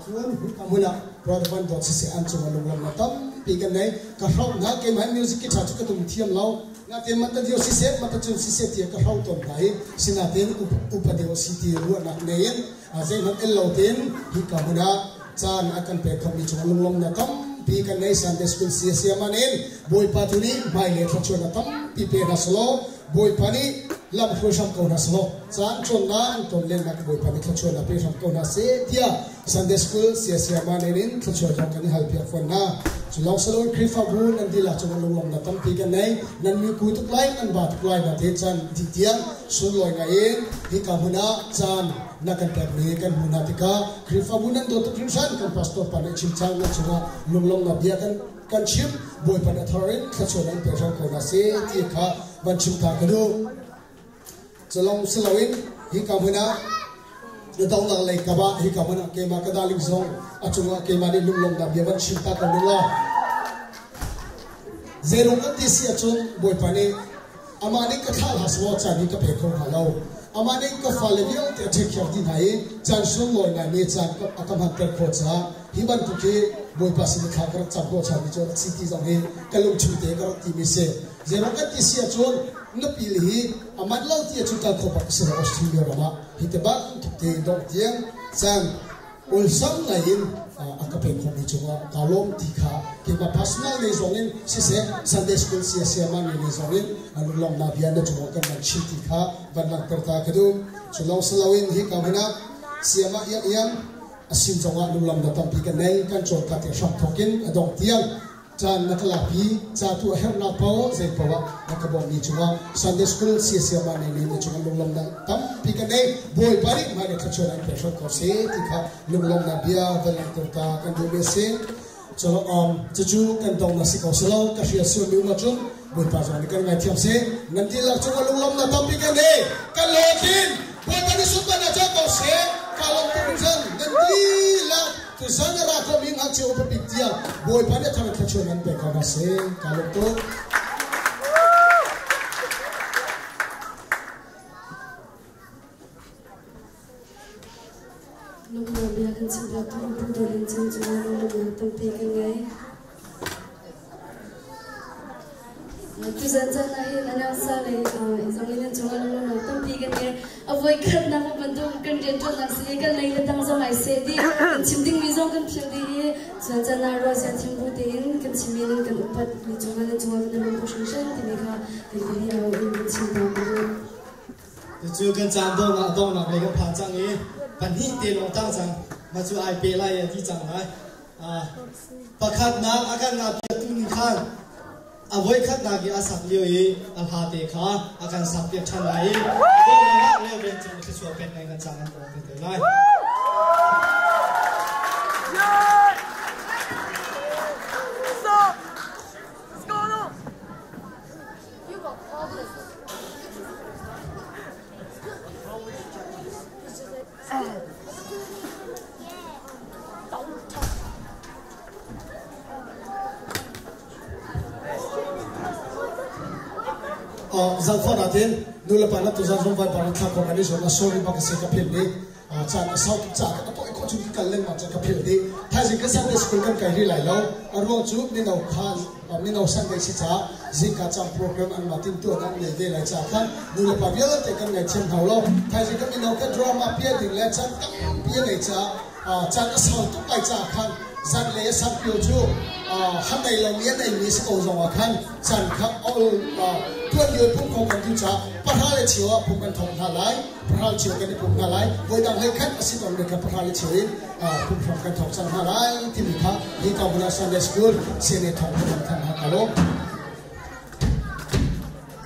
cun hi ka hmun ah brother Van Dawt siseh an cungah lunglawmnak tampi kan nei. Ka hroh hna keimah music guitar cu ka tum thiam lo. Natein mata dio siseh, mata cun siseh tiah ka hro tawn hna i sinatein upa deuh si ti ruahnak nei in zeihmanh el lo tein hi ka hmun ah caan a kan pek khomi cungah lunglawmnak tampi kan nei. Sunday School siasiaman in Bawipa tu nih hmailei thluachuahnak tampi pe hna selaw Bawipa nih lam hruai hram ko hna selaw caan cawnnak an ton lennak Bawipa nih thluachuahnak pe hram ko hna seh tiah Sunday School siasiaman in thluachuah zong kan i halpiak fawn hna. Cu lawng si loin Khrihfabu nan dihlak cungah lunglawmnak tampi kan nei. Nan miku tuk lai, nan ba tuk lai na te caan dih tiang sunlawi ngai in hika hmun ah caan na kan pekmi kan hmu hna tikah Khrihfabu nan dawt tuk hringhran kan pastor pa nih chim cang nan cungah lunglawmnak bia kan kan chim Bawipa nih a thar in thluachuah nan pe hram ko hna seh ti kha van chim ta ka duh. Cu lawng si loin hika hmun ah na donghnak lei kap ah hika hmun ah keimah ka darling zong a cungah keimah nih lunglawmnak bia van chim ta ko ning law zeirung kan ti si ahcun Bawipa nih amah nih ka thlah hlah selaw caan hi ka pe kho hnga lo. Amah nih ka fale vialte a ṭhekhiar dih hna i caan sunglawi ngaimi caan a ka hmanter khawh caah hi bantuk hi Bawipa sin i thla ka rak cam khawh ṭhanmi cu a rak si ti zong hi ka lungchung te ka rak timi a si. Zeirung kan ti si ahcun nupi le hi a man lo ti ahcun kal khawh bak a si lo Australia ram ah hi te bantuk te dongh tiang caan ulsam ngai in a ka pek khawhmi cungah kaa lawm ti kha keimah personal lei zong in siseh Sunday School siasiama mi lei zong in lunglawmhnak bia na cungah kan van chim ti kha van langhter ta ka duh. Cu lawng si loin hi ka hmun ah siama iang iang a sin zongah lunglawmhnak tampi kan nei kan cawn ka te hram thawk in a dong tiang caan na ka lakpi ca tu a herhnak paoh zei paoh ah na ka bawmhmi cungah Sunday School siasiama nei mi na cungah lunglawmhnak tampi kan nei. Bawipa nih hmai le thluachuah an pe hram ko seh ti kha lunglawmhnak bia van langhter ta kan duhmi a si. Cucu kan dong na si ko selo ka hrial sualmi um ahcun Bawipa zong nih kan ngaithiam seh. Nan dihlak cungah lunglawmhnak tampi kan nei. Kan lawkin Bawipa nih sunparnak cang ko seh. Ka lawm tuk hringhran. Nan dihlak tuzan a ra khomi ngakchia upa bik tiang Bawipa nih a thar in thluachuah nan pek ko hna seh. Ka lawm tuk. Lungrual bia kan chim piak tu Pu Dawt Lian Cin cungah lunglawmhnak tampi kan ngei. Tuzan caan ah hin announcer le zong in nan cungah lunglawmhnak tampi kan ngei. A voi khatnak bantuk kan rianṭuannak si kan lei le tang zong ai seh dih. Kan chim dingmi zong kan philh dih i cun caan ah ruahzia thiam bu tein kan chimmi nan kan upat mi cungah nan cungah kan i lawm tuk hringhran timi kha kan pahnih au in kan chim ta ka duh. Cucu kan caan donghnak donghnak lei kan phan cang i pahnih te lawng tang cang. Mah cu ai pe lai a ti cang lai. Pakhatnak a kan ngahpiaktu nih khan a voikhatnak i a sak lio i a hla te kha a kan sakpiak ṭhan lai i a donghnak ah Reverend cung thluachuah pek ngai kan caan an tawng te te lai. Zangfah natin nulepa na tuzan zong vai pa thla ko kan i zuam na sorry bak se ka phil ni caan a sau tuk caah ka tawi khawh chung ka kal lengmang cun ka philh dih. Thaizing kan Sunday school kan kai rih lai lo. A ruang cu mino kha mino Sunday si caah zingka caan program anmah timhtuahnak an nei ve lai caah khan nulepa vialte kan ngaithiam hna lo. Thaizing kan mino kha drama piah ding le caan tampi a nei caah caan a sau tuk lai caah khan zanlei a sang pio cu han nei lomi a neimi si ko zong ah khan caan kha tuan lio pum kho kan duh caah pahra le cheu ah pum kan thawk hna lai. Pahra cheu kan i pum hna lai. Voidang hlei khat a si tawn kha pahra le cheu in pumhram kan thawk cang hna lai timi kha hi Kabula Sunday School CNA thawng kan thanh hna ka lo.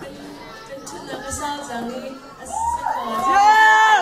Kan ṭhutnak a sau cang i a si ko.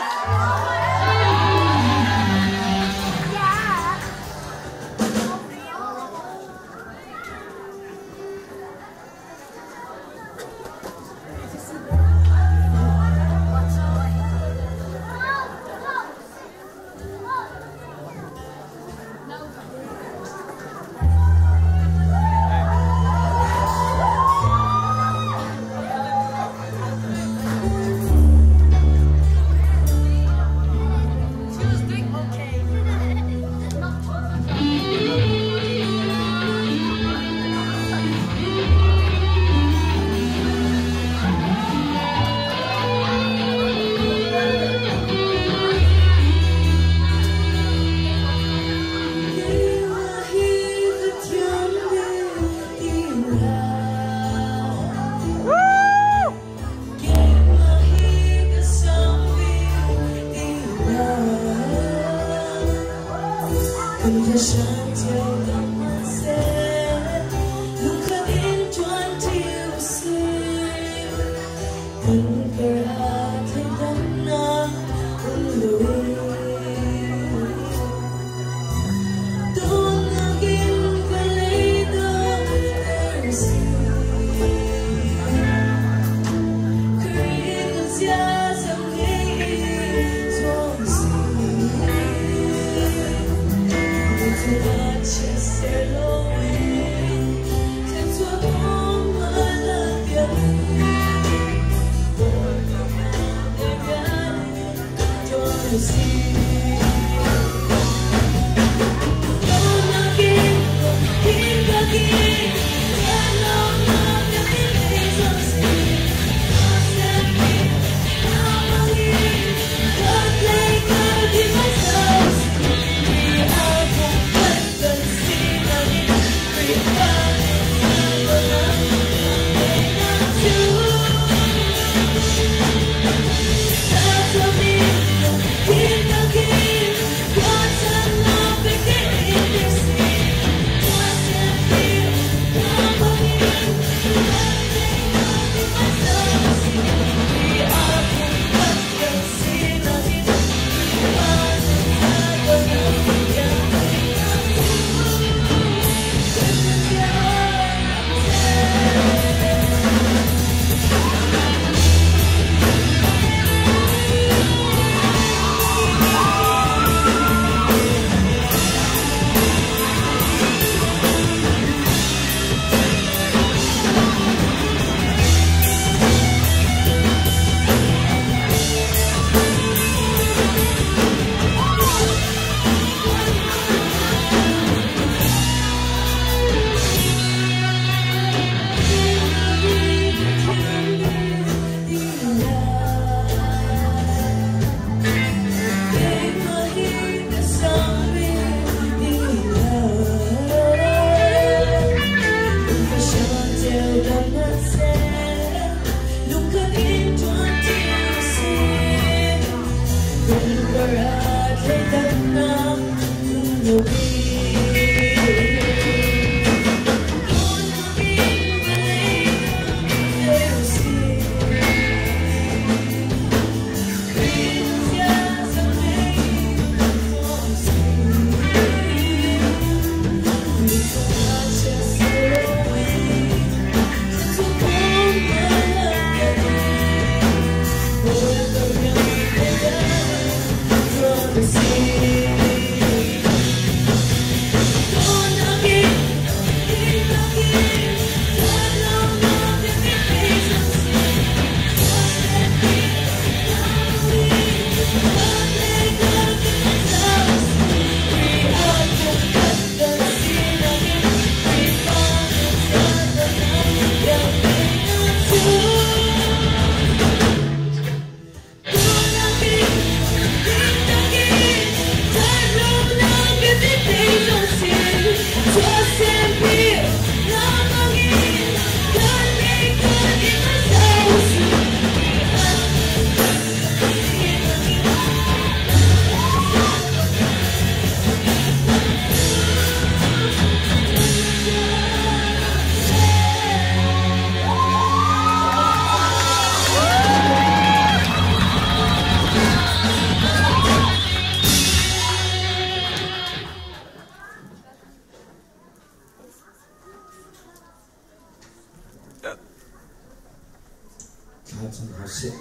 Thla cam hna sih.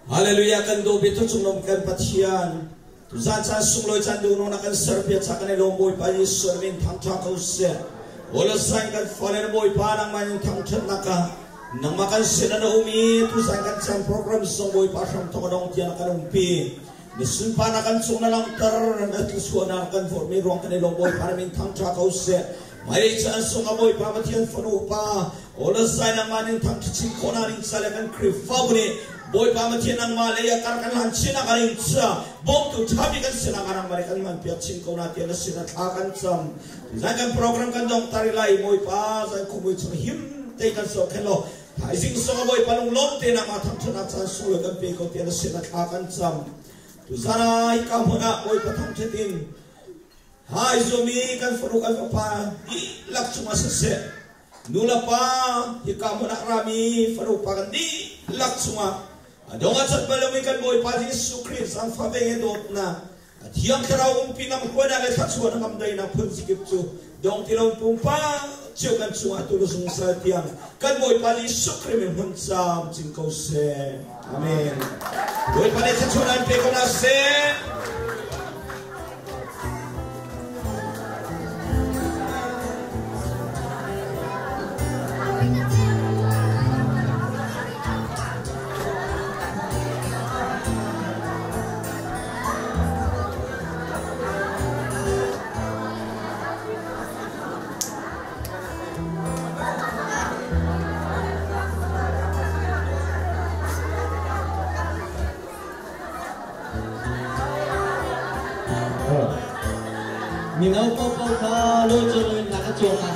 Hallelujah kan do bi tu cung kan Pathian tu zan caan sunglawi caan du na kan ser pia cha kan i lawm Bawipa Jesuh min thang tha ko seh. Ola sain kan fale Bawipa nang man thang that naka nangmah kan sin an um i tu zan kan cam program song Bawipa hram thok dong tiang kan umpi. Ni sunpa na kan cung na langter na tlusuana kan vor mi ruang kan i lawm Bawipa min thang tha ko seh. Mai caan sung a Bawipa Pathian fanu pa Ola sai nangmah ning thang chin khona ning sale kan Khrihfabu nih Bawipa Pathian nangmah lei a kar kan hlan chin a kan cha bawmtu ṭhabi kan sinah kan rang kan man piak chin ko na tiah na sin a thla kan cam. Zan kan program kan dong tari lai Bawipa zan khumui chung him te kan so khen lo thaizing song a Bawipa lung lawm te nangmah thang ṭhanak caan sung kan pe ko tiah na sin a thla kan cam. Tu zanai ka hmun ah Bawipa thang ṭhat in Hai zumi kan fanu kan fapa dihlak cungah siseh, nu le pa hika hmun ah rami fanu pa kan dihlak cungah a dong a cat bal lomi kan Bawipa Jesuh Khrih zaangfah ve he dawtnak a Thiang Thlarau umpi nam huainak le thluachuah ngam dainak phun zikip cu dong ti lo pumpak cio kan cungah tu le zungzal tiang kan Bawipa Jesuh Khrih min hmun caam cin ko seh. Amen. Bawipa nih thluachuah an pe ko hna seh. Mino paopaoh kha lawcawh in hla ka cuang hna.